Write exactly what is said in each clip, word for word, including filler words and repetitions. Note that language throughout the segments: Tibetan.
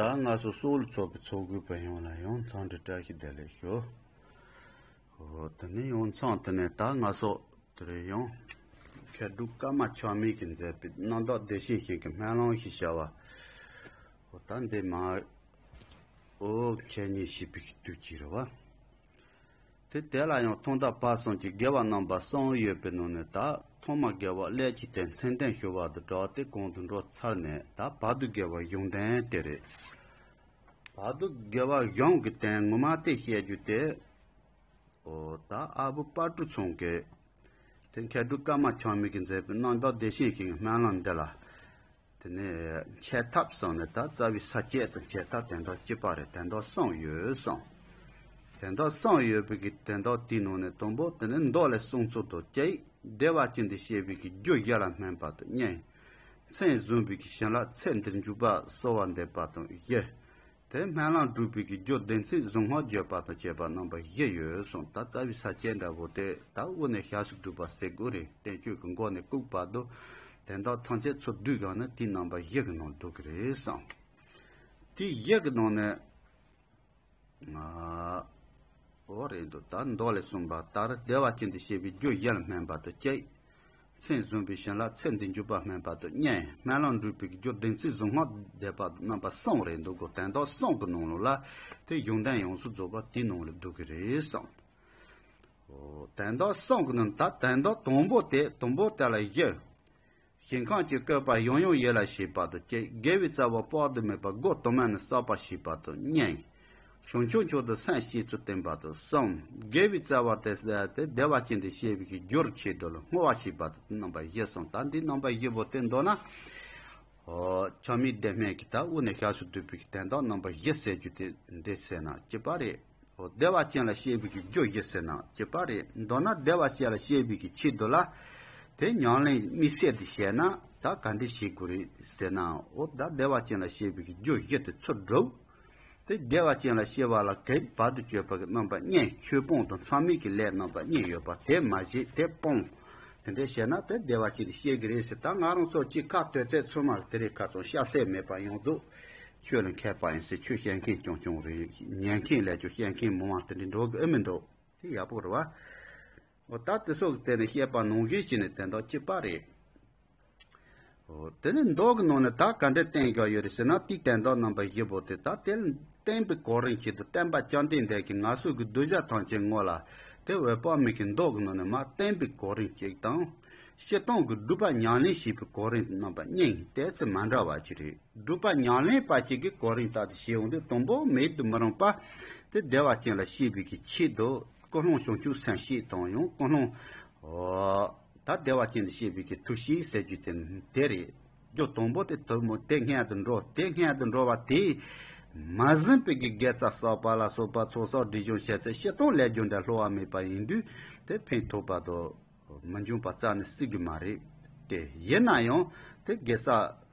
ད་ང་ཚོ་སོག་ལུ་ཚོགས་པའི་ཚོགས་དགོས་པ་ཡོངས་ལ་ཡང་འཚམས་འདྲི་བཀྲ་ཤིས་བདེ་ལེགས་ཞུ། ཨོ་དེ་ནས་ཡང་འཚམས་དེ་ནས་ད་ང་ཚོ་དེ་རིང་ཡང་མཁས་གྲུབ་ཀརྨ་ཆགས་མེད་ཀྱིས་མཛད་པའི་རྣམ་དག་བདེ་ཆེན་ཞིང་གི་སྨོན་ལམ་ཞེས་བྱ་བ། ཨོ་ད་འདི་མ་ཨོ་འཆད་ཉན་ཞུས་པའི་དུས་ཀྱི་རེད་བ། དེ་དེ་ལ་ཡང་ཐོག་མཐའ་བར་གསུམ་གྱི་དགེ་བ་རྣམ་པ་གསུམ་ཡོད་པའི་ནང་ནས། ད་ཐོག་མ་དགེ་བ་ཀླད་ཀྱི་སྟེང་མཚན་ལྡན་ཞུ་བ་དང་སྦྲགས་ཏེ་གོང་དུ་འགྲོ་ཚར་ནས། ད་བར་དུ་དགེ་བ་གཞུང་དོན་དེ་རེད། བར་དུ་དགེ་བ་གཞུང་གི་དོན་ངོ་མ་དེ་བཤད་རྒྱུ་དེ། ཨོ་ད་ཨ་བུ་དཔལ་སྤྲུལ་ཚང་གིས་དེ་མཁས་གྲུབ་ཀརྨ་ཆགས་མེད་ཀྱིས་མཛད་པའི་རྣམ་དག་བདེ་ཆེན་ཞིང་གི་སྨོན་ལམ་འདི་ལ། དེ་ནས་འཆད་ཐབས་གསུམ་ནི། ད་རྩ་བའི་ས་བཅད་དང་འཆད་ཐབས་དོན་དག་གཅིག་པ་རེད། དོན་དག་གསུམ་ཡོད་གསུངས། དོན་དག་གསུམ་ཡོད་པའི་གི་དོན་དག་དེའི་ནང་ནས་དང་པོ་དེ་ནི་མདོ་ལས་གསུངས་ཚུལ་དང་གཅིག་བདེ་བ་ཅན་དུ་སྐྱེ་བའི་གི་རྒྱུ་བཞི་ལ་སྨོན་པ་དང་གཉིས། མཚན་བཟུང་བའི་གི་བྱིན་རླབས་ཚེ་འདིར་འཇུག་པ་གསོལ་བ་འདེབས་པ་དང་བཞི། དེ་སྨོན་ལམ་སྒྲུབ་པའི་གི་རྒྱུ་བདེན་ཚིག་གཟུངས་སྔགས་བརྗོད་པ་དང་བཅས་པ་རྣམ་པ་བཞི་ཡོད་གསུངས། ད་རྩ་བའི་ས་བཅད་འདྲ་བོ་དེ་ད་དབུ་ནས་ཞབས་སུ་བསྡུས་པ་ཟེར་དགོས་རེད། བསྟན་བཅོས་ཀྱི་མགོ་ནས་ལྐུགས་པ་དང་། དོན་དག་ཐམས་ཅད་ཚུར་བསྡུས་གང་ན་དེའི་རྣམ་པ་བཞི་གི་ནང་འདུ་གི་རེད་བསམ། དེ་བཞི་གི་ནང་ནས། ཨོ་རེད་འདུག་ད་མདོ་ལས་གསུངས་པ་ལྟར་བདེ་བ་ཅན་དུ་སྐྱེ་བའི་རྒྱུ་བཞི་ལ་སྨོན་པ་དང་གཅིག་མཚན་བཟུང་བའི་བྱིན་རླབས་ཚེ་འདིར་འཇུག་པ་སྨོན་པ་དང་གཉིས། སྨོན་ལམ་འགྲུབ་པའི་རྒྱུ་བདེན་ཚིག་གཟུངས་སྔགས་བཟླས་པ་རྣམ་པ་གསུམ་རེད་འདུག་གོ། དོན་དག་གསུམ་གི་ནང་ལོགས་ལ་དེ་གཞུང་དོན་ཡོངས་སུ་རྫོགས་པ་དེའི་ནང་ལ་འདུ་གི་རེད་བསམ། ཨོ་དོན་དག་གསུམ་གི་ནང་ད་དོན་དག་དང་པོ་དེ་དང་པོ་དེ་ལ་བཞི། ཞིང་ཁམས་ཀྱི་བཀོད་པ་ཡང་ཡང་ཡིད་ལ་བྱེད་པ་དང་གཅིག་དགེ་བའི་རྩ་བ་དཔག་ཏུ་མེད་པ་སྒོ་དུ་མ་ནས་བསགས་པར་བྱེད་པ་དང་གཉིས། བྱང་ཆུབ་མཆོག་ཏུ་སེམས་བསྐྱེད་ཚུལ་བསྟན་པ་དང་གསུམ། དགེ་བའི་རྩ་བ་དེ་དེ་བདེ་བ་ཅན་དུ་སྐྱེ་བའི་གི་རྒྱུར་ཆེད་དུ་ལ་བསྔོ་བ་བྱེད་པ་དང་རྣམ་པ་བཞི་གསུངས། ད་འདི་རྣམ་པ་བཞི་པོ་དེ་མདོར་ན། ཨོ་ཆགས་མེད་བདེ་སྨོན་གྱི་ད་དབུ་ནས་ཞབས་སུ་བསྡུས་པའི་གི་དོན་དག་རྣམ་པ་བཞི་ཟེར་རྒྱུ་དེ་འདི་ཟེར་ན་གཅིག་པ་རེད། ཨོ་བདེ་བ་ཅན་ལ་སྐྱེ་བའི་གི་རྒྱུ་བཞི་ཟེར་ན་གཅིག་པ་རེད། མདོར་ན་བདེ་བ་ཅན་ལ་སྐྱེ་བའི་གི་ཆེད་དུ་ལ། དེ་ཉམས་ལེན་དམིགས་བསལ་དུ་བྱས་ན་ད་ག་འདྲ་བྱེད་དགོས་རེད་ཟེར་ན། ཨོ་ད་བདེ་བ་ཅན་ལ་སྐྱེ་བའི་གི་རྒྱུ་བཞི་དེ་ཚུར་སྒྲུབ། དེ་བདེ་བ་ཅན་ལ་སྐྱེ་བ་ལ་གེགས་བར་དུ་གཅོད་པ་གི་རྣམ་པ་གཉིས། ཆོས་སྤོང་དང་མཚམས་མེད་ཀྱི་ལས་རྣམ་པ་གཉིས་ཡོད་པ་དེ་མ་བྱེད་དེ་སྤོང་། དེ་འདྲ་བྱས་ན་དེ་བདེ་བ་ཅན་དུ་སྐྱེ་གི་རེད་ཟེར། ད་ང་རང་ཚོ་གཅིག་ཁ་གཏོད་ཚད་ཚང་མ་དེ་རེད། ཁ་ཚོན་བཤད་ས་མེད་པ་ཡོངས་རྫོགས། ཆོས་ལ་མཁས་པ་ཡིན་ཟེར་ཆོས་བཤད་མཁན་རྐྱང་རྐྱང་རེད། ཉན་མཁན་ལས་ཀྱང་བཤད་མཁན་མང་བ་དེ་འདྲ་འགྲོ་གི་ཨེ་མི་འདུག་དེ་ཡག་པོ་རེད་བ། འོ་ད་དེ་སོགས་ཀྱི་སྟེང་ནས་བཤད་པ་ནང་བཞིན་བྱས་ནས་དོན་དག་གཅིག་པ་རེད། འོ་དེ་ནས་མདོ་གི་ནང་ནས་ད་ག་འདྲ་བསྟན་བཞག་ཡོད་རེད་ཟེར་ན། དེའི་དོན་དག་རྣམ་པ་བཞི་པོ་དེ་ད་དེ་བསྟན་པའི་གོ་རིམ་ཆེད་དུ་བསྟན་པ་བཅོམ་ལྡན་འདས་ཀྱིས་ངན་སོང་གི་གདུལ་བྱ་ཐམས་ཅད་ངོ་ལ་དེ་འོད་དཔག་མེད་ཀྱི་མདོ་གི་ནང་ནས་མར་བསྟན་པའི་གོ་རིམ་གཅིག་དང་། སྤྱིར་བཏང་གི་སྒྲུབ་པ་ཉམས་ལེན་བྱེད་པའི་གོ་རིམ་རྣམ་པ་གཉིས། དེ་ཚོ་མ་འདྲ་བ་ཅིག་རེད། སྒྲུབ་པ་ཉམས་ལེན་པ་གཅིག་གི་གོ་རིམ་ལྟར་དུ་བྱེད་འོང་དུས་དང་པོ་མེད་དུ་མི་རུང་པ། དེ་བདེ་བ་ཅན་ལ་སྐྱེ་བའི་གི་ཆེད་དུ་ཀུན་སློང་བྱང་ཆུབ་སེམས་བསྐྱེད་དང་། ཡང་ཀུན་སློང་ད་བདེ་བ་ཅན་དུ་སྐྱེ་བའི་གི་ཐབས་ཤེས་ཟེར་རྒྱུ་དེ་དེ་རེད། རྒྱུ་དང་པོ་དེ་དུ་མོ་དེ་སྔོན་དུ་འགྲོ། དེ་སྔོན་དུ་འགྲོ་བ་དེས་མ་ཟིན་པའི་གི་དགེ་རྩ་བསགས་པ་ལ་སོགས་པ་ཚོགས་བསགས་སྒྲིབ་སྦྱོང་བྱས་ཚེ་སྤྱིར་བཏང་ལས་རྒྱུ་འབྲས་བསླུ་བ་མེད་པ་ཡིན་དུས་དེ་ཕན་ཐོགས་པ་དང་། མི་འབྱུང་པ་རྩ་ནས་སྲིད་ཀྱི་མ་རེད། དེ་ཡིན་ན་ཡང་དེ་དགེ་རྩ་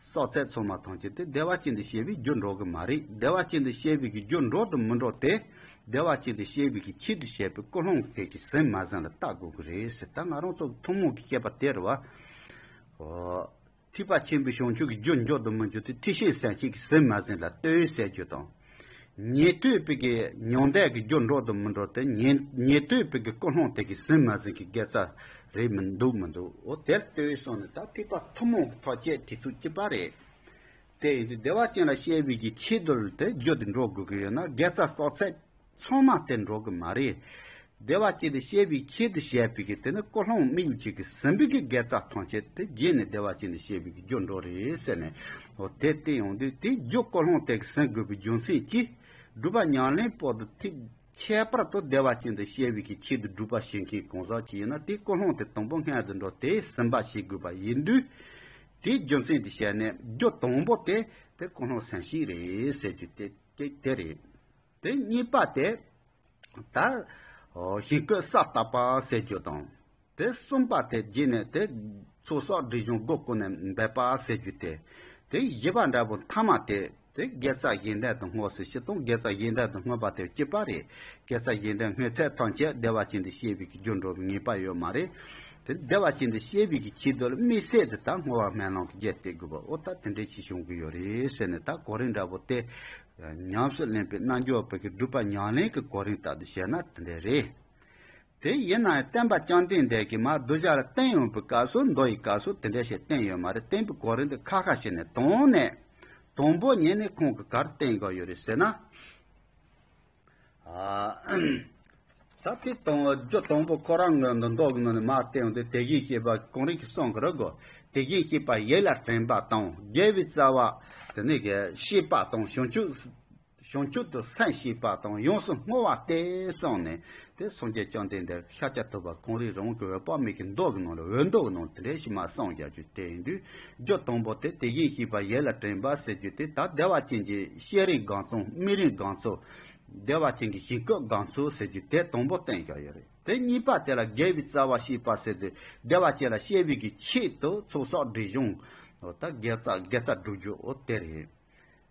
བསགས་ཚད་ཚང་མ་ཐམས་ཅད་དེ་བདེ་བ་ཅན་དུ་སྐྱེ་བའི་རྒྱུར་འགྲོ་གི་མ་རེད། བདེ་བ་ཅན་དུ་སྐྱེ་བའི་གི་རྒྱུར་འགྲོ་དང་མི་འགྲོ་དེ་བདེ་བ་ཅན་དུ་སྐྱེ་བའི་གི་ཆེད་དུ་བྱས་པའི་ཀུན་སློང་དེ་གི་ཟིན་མ་ཟིན་ལ་བལྟ་དགོས་ཀྱི་རེད་ཟེར། ད་ང་རང་ཚོ་ཐུན་མོང་གི་བཤད་པ་དེ་རེད་བ། ཨོ། ཐེག་པ་ཆེན་པོའི་བྱང་ཆུབ་ཀྱི་རྒྱུར་འགྲོ་དང་མི་འགྲོ་དེ་ཐེག་ཆེན་སེམས་བསྐྱེད་ཀྱི་ཟིན་མ་ཟིན་ལ་ལྟོས་ཟེར་རྒྱུ་དང་། ཉན་ཐོས་པའི་གི་མྱང་འདས་ཀྱི་རྒྱུར་འགྲོ་དང་མི་འགྲོ་དེ་ཉན་ཉན་ཐོས་པའི་གི་ཀུན་སློང་དེ་གི་ཟིན་མ་ཟིན་གྱི་དགེ་རྩ་རེད་མི་འདུག་མི་འདུག་འོ་དེར་ལྟོས་སོང་ནས་ད་ཐེག་པ་ཐུན་མོང་གི་ཐག་བཅད་དེ་ཚོ་གཅིག་པ་རེད། དེ་ཡིན་དུས་བདེ་བ་ཅན་ལ་སྐྱེ་བའི་གི་ཆེད་དུ་དེ་རྒྱུར་དུ་འགྲོ་དགོས་ཀྱི་ཡོད་ན་དགེ་རྩ་བསགས་ཚད། ཚང་མ་དེ་འགྲོ་གི་མ་རེད། བདེ་བ་ཅན་དུ་སྐྱེ་བའི་ཆེད་དུ་བྱས་པའི་གི་དེ་ནི་ཀུན་སློང་དམིགས་ཡུལ་གཅིག་གི་ཟིན་པའི་གི་དགེ་རྩ་ཐམས་ཅད་དེ་རྗེས་ནས་བདེ་བ་ཅན་དུ་སྐྱེ་བའི་གི་རྒྱུར་འགྲོ་རེད་ཟེར་ནས། འོ་དེ་བསྟན་ཡོང་དུས་དེ་རྒྱུ་ཀུན་སློང་དེ་གི་ཟིན་དགོས་པའི་རྒྱུ་མཚན་གྱིས་སྒྲུབ་པ་ཉམས་ལེན་པོ་དེ་ཐེག་ཁྱད་པར་དུ་བདེ་བ་ཅན་དུ་སྐྱེ་བའི་གི་ཆེད་དུ་སྒྲུབ་པ་བྱེད་མཁན་གང་ཟག་ཅིག་ཡིན་ན་དེ་ཀུན་སློང་དེ་དང་པོ་སྔོན་དུ་འགྲོ་དེ་ཟིན་པ་བྱེད་དགོས་པ་ཡིན་དུས། དེའི་རྒྱུ་མཚན་དེ་བཤད་ནས་རྒྱུ་དང་པོ་དེ་དེ་ཀུན་སློང་སེམས་བསྐྱེད་རེད་ཟེར་རྒྱུ་དེ་དེ་དེ་རེད། དེ་གཉིས་པ་དེ། ད། ཞིང་བཀོད་ས་བརྟག་པ་ཟེར་རྒྱུ་དང་། དེ་གསུམ་པ་དེ་རྗེས་ནས་དེ། ཚོགས་བསགས་སྒྲིབ་སྦྱོང་སྒོ་ཀུན་ནས་འབད་པ་ཟེར་རྒྱུ་དེ། དེ་བཞི་པ་འདྲ་པོ་མཐའ་མ་དེ། དེ་དགེ་རྩ་གཞན་དོན་དུ་བསྔོ་ཟེར། སྤྱིར་བཏང་དགེ་རྩ་གཞན་དོན་དུ་བསྔོ་བ་དེ་གཅིག་པ་རེད། དགེ་རྩ་གཞན་དོན་བསྔོས་ཚད་ཐམས་ཅད་བདེ་བ་ཅན་དུ་སྐྱེ་བའི་གི་རྒྱུར་འགྲོ་བའི་ངེས་པ་ཡོད་མ་རེད། དེ་བདེ་བ་ཅན་དུ་སྐྱེ་བའི་གི་ཆེད་དུ་ལ་དམིགས་བསལ་དུ་ད་བསྔོ་བ་སྨོན་ལམ་གྱི་རྒྱས་བཏབ་དགོས་པ། འོ་ད་དེ་འདྲའི་ཅིག་བྱུང་གི་ཡོད་རེད་ཟེར་ནས། ད་གོ་རིམ་འདྲ་པོ་དེ་ཉམས་སུ་ལེན་པའི་རྣལ་འབྱོར་པ་གི་སྒྲུབ་པ་ཉམས་ལེན་གྱི་གོ་རིམ་ལྟར་དུ་བྱས་ན་དེ་འདྲ་རེད། དེ་ཡིན་ན་ཡང་སྟོན་པ་བཅོམ་ལྡན་འདས་ཀྱིས་མར་གདུལ་བྱ་ལ་བསྟན་ཡོང་བའི་སྐབས་སུ། མདོ་ཡི་སྐབས་སུ་དེ་འདྲ་ཞིག་བསྟན་ཡོད་མ་རེད། བསྟན་པའི་གོ་རིམ་དེ་ཁ་ཁ་བྱས་ནས། དང་ནས་དང་པོ་ཉིད་ནས་ཁོང་གིས་ག་རེ་བསྟན་དགོས་ཡོད་རེད་ཟེར་ན། ཨ། ད་དེ་དང་རྒྱུ་དང་པོ་ཁོ་རང་གི་མདོ་གི་ནང་ནས་མར་བསྟན་ཡོང་དུས། དེ་བཞིན་གཤེགས་པ་གང་རིགས་ཀྱིས་གསུང་གི་རེད་གོ། དེ་བཞིན་གཤེགས་པ་ཡིད་ལ་དྲན་པ་དང་། དགེ་བའི་རྩ་བ་དེ་ནས་གི་བཤད་པ་དང་། བྱང་ཆུབ་བྱང་ཆུབ་ཏུ་སེམས་བསྐྱེད་པ་དང་། ཡོངས་སུ་བསྔོ་བ་སྟེ་གསུངས་ནས། དེ་སངས་རྒྱས་བཅོམ་ལྡན་འདས་ཤཱཀྱ་ཐུབ་པ་གང་རིགས་རང་གི་འོད་དཔག་མེད་ཀྱི་མདོ་གི་ནང་ལ། འོད་མདོ་གི་ནང་དེ་འདྲ་ཞིག་མར་གསུངས་བཞག་རྒྱུ་དེ་ཡིན་དུས། རྒྱུ་དང་པོ་དེ་དེ་བཞིན་གཤེགས་པ་ཡིད་ལ་དྲན་པ་ཟེར་རྒྱུ་དེ། ད་བདེ་བ་ཅན་གྱི་སྤྱན་རས་གཟིགས་དང་སྨན་རས་གཟིགས། བདེ་བ་ཅན་གྱི་ཞིང་བཀོད་གཟིགས་ཚུལ་ཟེར་རྒྱུ་དེ་དང་པོ་བསྟན་བཞག་ཡོད་རེད། དེ་གཉིས་པ་དེ་ལ་དགེ་བའི་རྩ་བ་བཤད་པ་ཟེར་དུས། བདེ་བ་ཅན་ལ་སྐྱེ་བའི་གི་ཆེད་དུ་ཚོགས་བསགས་སྒྲིབ་སྦྱོང་། འོ་ད་དགེ་རྩ་དགེ་རྩ་སྒྲུབ་རྒྱུ་འོ་དེ་རེད།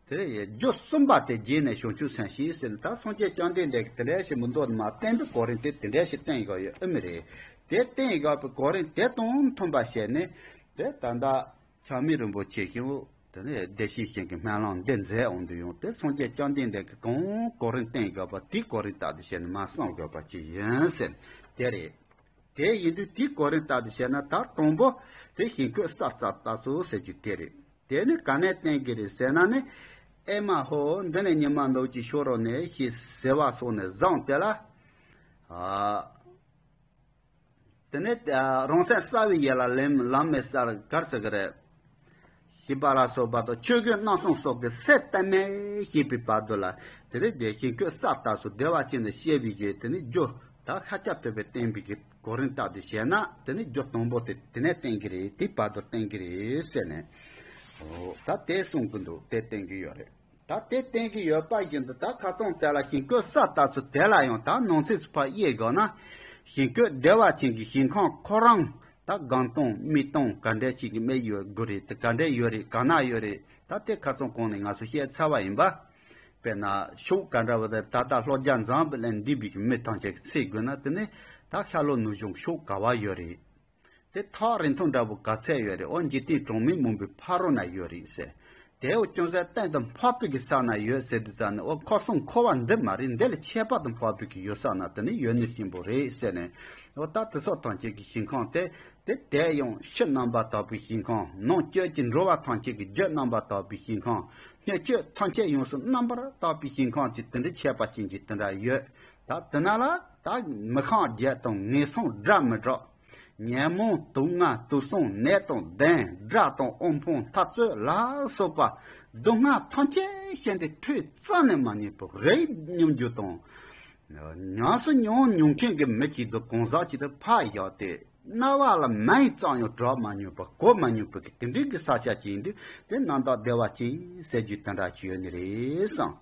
དེ་རེད། རྒྱུ་གསུམ་པ་དེ་རྗེས་ནས་བྱང་ཆུབ་སེམས་བསྐྱེད་ཟེར་ནས། ད་སངས་རྒྱས་བཅོམ་ལྡན་འདས་ཀྱིས་དེ་འདྲ་ཞིག་མི་འདུག་མར་བསྟན་པའི་གོ་རིམ་དེ་དེ་འདྲ་ཞིག་བསྟན་དགོས་ཡོད་ཨེ་མི་རེད། དེ་བསྟན་དགོས་པའི་གོ་རིམ་དེ་དང་མཐུན་པ་བྱས་ནས། དེ་ད་ལྟ་ཆགས་མེད་རིན་པོ་ཆེ་གིས་དེ་ནས་བདེ་གཤེགས་སྤྱན་གྱི་སྨོན་ལམ་འདི་མཛད་འོང་དུས་ཡང་། དེ་སངས་རྒྱས་བཅོམ་ལྡན་འདས་ཀྱིས་གང་གོ་རིམ་བསྟན་དགོས་པ་དེའི་གོ་རིམ་ལྟར་དུ་བྱས་ནས་མར་གསུང་དགོས་པ་ཅིག་ཡིན་ཟེར། དེ་རེད། དེ་ཡིན་དུས་དེའི་གོ་རིམ་ལྟར་དུ་བྱས་ན། ད་དང་པོ་དེ་ཞིང་བཀོད་ས་བཙལ་ལྟ་ཚུལ་ཟེར་རྒྱུ་དེ་རེད། དེ་ནི་ག་ནས་བསྟན་གྱི་རེད་ཟེར་ན་ནི། ཨེ་མ་ཧོ། འདི་ནས་ཉི་མ་ནུབ་ཀྱི་ཕྱོགས་རོ་ནས་ཞེས་ཟེར་བ་སོགས་ནས་བཟུང་སྟེ་ལ། ཨ། དེ་ནས་རང་སེམས་གསལ་བའི་ཡུལ་ལ་ལམ་ལམ་མེ་སར་གར་ཟེར་གི་རེད། ཞེས་པ་ལ་སོགས་པ་དང་། ཆོས་གོས་རྣམ་གསུམ་སོགས་ཀྱི་སེམས་གཏད་མེད་བྱེད་པའི་བར་དུ་ལ། དེ་ནས་དེ་ཞིང་བཀོད་ས་བལྟ་ཚུལ། བདེ་བ་ཅན་དུ་སྐྱེ་བའི་རྒྱུ་དེ་ནི་རྒྱུ། ད་ཤཱཀྱ་ཐུབ་པས་བསྟན་པའི་གི་གོ་རིམ་ལྟར་དུ་བྱས་ན། དེ་ནི་རྒྱུ་དང་པོ་དེ་དེ་ནས་བསྟན་གྱི་རེད། དེའི་བར་དུ་བསྟན་གྱི་རེད་ཟེར་ནས། འོ་ད་དེ་གསུང་གི་འདུག་དེ་བསྟན་གྱི་ཡོད་རེད། ད་དེ་བསྟན་གྱི་ཡོད་པ་བཞིན་དུ། ད་ཁ་སང་དེ་ལ་ཞིང་བཀོད་ས་བལྟ་ཚུལ་དེ་ལ་ཡང་ད་ནང་གསེས་སུ་ཕར་དབྱེ་དགོས་ན། ཞིང་བཀོད་བདེ་བ་ཅན་གྱི་ཞིང་ཁམས་ཁོ་རང་ད་སྒང་སྟེང་སྨད་སྟེང་ག་འདྲ་ཅིག་གི་སྨད་ཡོད་དགོས་རེད། དེ་ག་འདྲ་ཡོད་རེད། ག་ན་ཡོད་རེད། ད་དེ་ཁ་སང་གོང་ནས་ང་ཚོ་བཤད་ཚར་བ་ཡིན་པ། དཔེར་ན་ཕྱོགས་ག་འདྲ་བ་དེ། ད་ལྟ་ལྷོ་རྒྱ་འཛམ་བུ་གླིང་འདི་བའི་གི་མི་ཐམས་ཅད་ཀྱིས་འཚོལ་དགོས་ན། དེ་ནི་ད་ཤར་ལྷོ་ནུབ་བྱང་ཕྱོགས་ག་བ་ཡོད་རེད། དེ་ཐག་རིང་ཐུང་འདྲ་པོ་ག་ཚད་ཡོད་རེད། འོ་འཇིག་རྟེན་གྲངས་མེད་མང་པོའི་ཕ་རོལ་ན་ཡོད་རེད་ཟེར། དེ་འོ་ཅུང་ཟད་སྟེང་དུ་འཕགས་པའི་གི་ས་ན་ཡོད་ཟེར་དུས་ཙམ་ནས། འོ་ཁམས་གསུམ་འཁོར་བ་འདི་མ་རེད། འདི་ལས་ཁྱད་པར་དུ་འཕགས་པའི་གི་ཡུལ་ས་ན་དེ་ནི་ཡོད་ནི་ཆེན་པོ་རེད་ཟེར་ནས། འོ་ད་དེ་སོགས་ཐམས་ཅད་ཀྱི་ཞིང་ཁམས་དེ། དེ་དེ་ཡང་ཕྱི་རྣམ་པར་དག་པའི་ཞིང་ཁམས། ནང་བཅུད་ཀྱི་འགྲོ་བ་ཐམས་ཅད་ཀྱི་རྒྱུ་རྣམ་པར་དག་པའི་ཞིང་ཁམས། སྣོད་བཅུད་ཐམས་ཅད་ཡོངས་སུ་རྣམ་པར་དག་པའི་ཞིང་ཁམས་ཀྱི་དེ་འདྲའི་ཁྱད་པར་ཅན་གྱི་དེ་འདྲ་ཡོད། ད་དེ་ན་ལ་ད་མི་ཁོམ་རྒྱུ་དང་ངན་སོང་སྒྲ་མི་གྲགས། ཉོན་མོངས་དུག་ལྔ་དུག་གསུམ་ནད་དང་གདོན། དགྲ་དང་དབུལ་ཕོངས་འཐབ་རྩོད་ལ་སོགས་པ་སྡུག་བསྔལ་ཐམས་ཅད་ཤིན་ཏུ་ཐོས་རྩ་ནས་མ་མྱོང་བར་རིག་སྙོམས་འཇུག་དང་། ཉམས་སུ་མྱོང་མྱོང་མཁན་གྱི་མི་གཅིག་དང་གང་ཟག་གཅིག་དེ་ཕར་བཞག་སྟེ། རྣ་བ་ལ་མིང་ཙམ་ཡང་གྲགས་མ་མྱོང་བ། གོ་མ་མྱོང་བའི་གི་དེ་འདྲའི་གི་ས་ཆ་ཅིག་ཡིན་དུས། དེ་རྣམ་དག་བདེ་བ་ཅན་ཟེར་རྒྱུ་དེ་འདྲ་ཅིག་ཡོད་ནི་རེད་བསམ།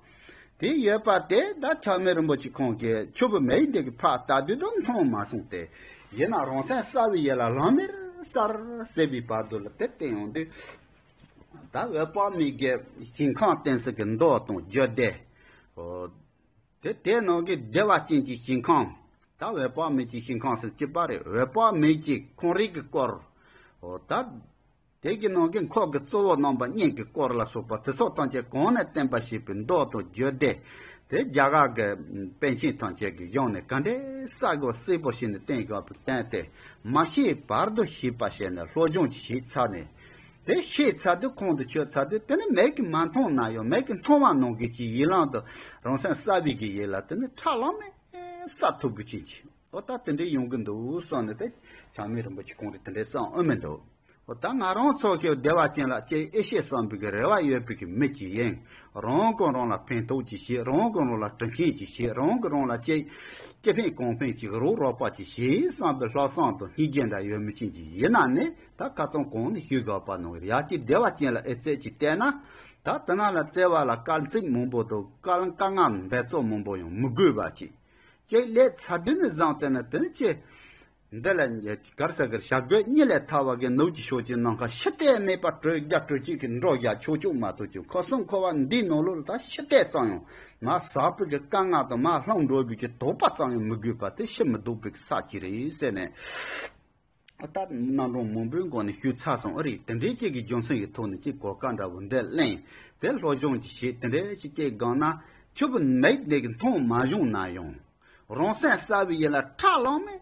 དེ་ཡོད་པ་དེ་ད་ཆགས་མེད་རིན་པོ་ཆེ་ཁོང་གིས་ཆུ་བོ་མེ་ཡི་འདི་གི་ཕར་ལྟ་དུས་དུ་མཐོང་མ་སོང་སྟེ། ཡིན་ན་རང་སེམས་གསལ་བའི་ཡུལ་ལ་ལམ་མེར་གསལ་ཟེར་བའི་བར་དུ་ལ་དེ་བསྟན་ཡོང་དུས། ད་འོད་དཔག་མེད་ཀྱི་ཞིང་ཁམས་བསྟན་ས་གི་མདོ་དང་རྒྱུད་སྡེ། འོ། དེ་དེའི་ནང་གི་བདེ་བ་ཅན་གྱི་ཞིང་ཁམས། ད་འོད་དཔག་མེད་ཀྱི་ཞིང་ཁམས་ཟེར་གཅིག་པ་རེད། འོད་དཔག་མེད་ཀྱི་ཁོང་རིག་གི་སྐོར། འོ་ད། དེ་གི་ནང་གི་འཁོར་གྱི་གཙོ་བོ་རྣམ་པ་གཉིས་ཀྱི་སྐོར་ལ་སོགས་པ་དེ་སོགས་ཐམས་ཅད་གོང་ནས་བསྟན་པ་ཞེས་པའི་མདོ་དང་རྒྱུད་སྡེ། དེ་རྒྱ་གར་གྱི་པཎ་ཆེན་ཐམས་ཅད་ཀྱིས་བཞེངས་ནས་ག་འདྲའི་གསལ་པོ་གསལ་པོ་བྱས་ནས་བསྟན་དགོས་པའི་བསྟན་ཏེ། མ་ཤེས་བར་དུ་ཤེས་པ་བྱས་ནས་སློབ་སྦྱོང་ཞིག་བྱས་ཚར་ནས། དེ་ཤེས་ཚར་དུས་ཁོང་དུ་ཆུད་ཚར་དུས། དེ་ནི་མིག་གིས་མ་མཐོང་ན་ཡང་མིག་གིས་མཐོང་བ་ནང་བཞིན་གྱི་ཡིད་ལམ་དུ་རང་སེམས་གསལ་བའི་གི་ཡུལ་ལ་དེ་ནི་ཁྲ་ལམ་མེ་གསལ་ཐུབ་པའི་ཕྱིན་ཆད། འོ་ད་དེ་འདྲའི་ཡོང་གི་འདུག་བསམ་ནས། དེ་ཆགས་མེད་རིན་པོ་ཆེ་ཁོང་གིས་དེ་འདྲའི་གསུངས་ཨེ་མི་འདུག་འོ་ད་ང་རང་ཚོ་གི་བདེ་བ་ཅན་ལ་སྐྱེ་ཨེ་ཤེས་བསམ་པའི་གི་རེ་བ་ཡོད་པའི་གི་མི་ཅིག་ཡིན། རང་གིས་རང་ལ་ཕན་ཐོགས་ཅིག་བྱེད། རང་གིས་རང་ལ་དྲིན་ཆེན་ཅིག་བྱེད། རང་གིས་རང་ལ་ཅི་ཅི་ཕན་གང་ཕན་ཅིག་རོགས་རོགས་པ་ཅིག་བྱེད་བསམ་པའི་ལྷག་བསམ་དང་སྙིང་རྗེ་འདྲ་ཡོད་མི་ཅན་ཅིག་ཡིན་ན་ནི། ད་ཁ་སང་གོང་ནས་ཞུས་དགོས་པ་ནང་བཞིན། ཡ་གཅིག་བདེ་བ་ཅན་ལ་ཨེ་བརྩེ་ཅིག་བལྟས་ན། ད་དེ་ན་ལ་བརྩེ་བ་ལ་དཀའ་ཚེགས་མང་པོ་དང་། དཀའ་དཀའ་ངལ་འབད་རྩོལ་མང་པོ་ཡང་མི་དགོས་པ་ཅིག་ཅིག་ལས་ཚ་དུས་ནས་བཟུང་སྟེ་ན། དེ་ནི་ཅི། འདི་ལ་གར་ས་གར་བྱ་རྒོད་གཉིད་ལས་ཐར་བ་གི་ནུབ་ཀྱི་ཕྱོགས་ཀྱི་ནམ་མཁའ་ཕྱི་བལྟས་མེད་པར་དྲོད་རྒྱ་དྲོད་ཅིག་གི་འགྲོ་རྒྱ་ཆོག་ཆོག་མ་གཏོགས་ཀྱང་། ཁམས་གསུམ་འཁོར་བ་འདིའི་ནང་ལོགས་ལ་ད་ཕྱི་བལྟས་ཙམ་ཡང་མ་ཟག་པའི་གི་དཀའ་ངལ་དང་། མ་ལྷུང་འགྲོ་བའི་གི་དོགས་པ་ཙམ་ཡང་མི་དགོས་པ་དེ་ཕྱི་མི་ལྡོག་པའི་གི་ས་ཅིག་རེད་ཟེར་ནས། ད་རྣམ་གྲངས་མང་པོའི་སྒོ་ནས་ཞུས་ཚར་སོང་ཨ་རེད། དེ་འདྲའི་ཅིག་གི་རྒྱུ་མཚན་གྱི་ཐོག་ནས་ཅིག་གོ་སྐབས་འདྲ་བོ་འདི་གླེང་། དེ་སློབ་སྦྱོང་ཅིག་བྱེད། དེ་འདྲའི་ཅིག་ཅིག་སྒང་ན་ཆུ་བོ་ནག་འདི་གི་མཐོང་མ་བྱུང་ན་ཡང་། རང་སེམས་གསལ་བའི་ཡུལ་ལ་ཁྲ་ལམ་མེ་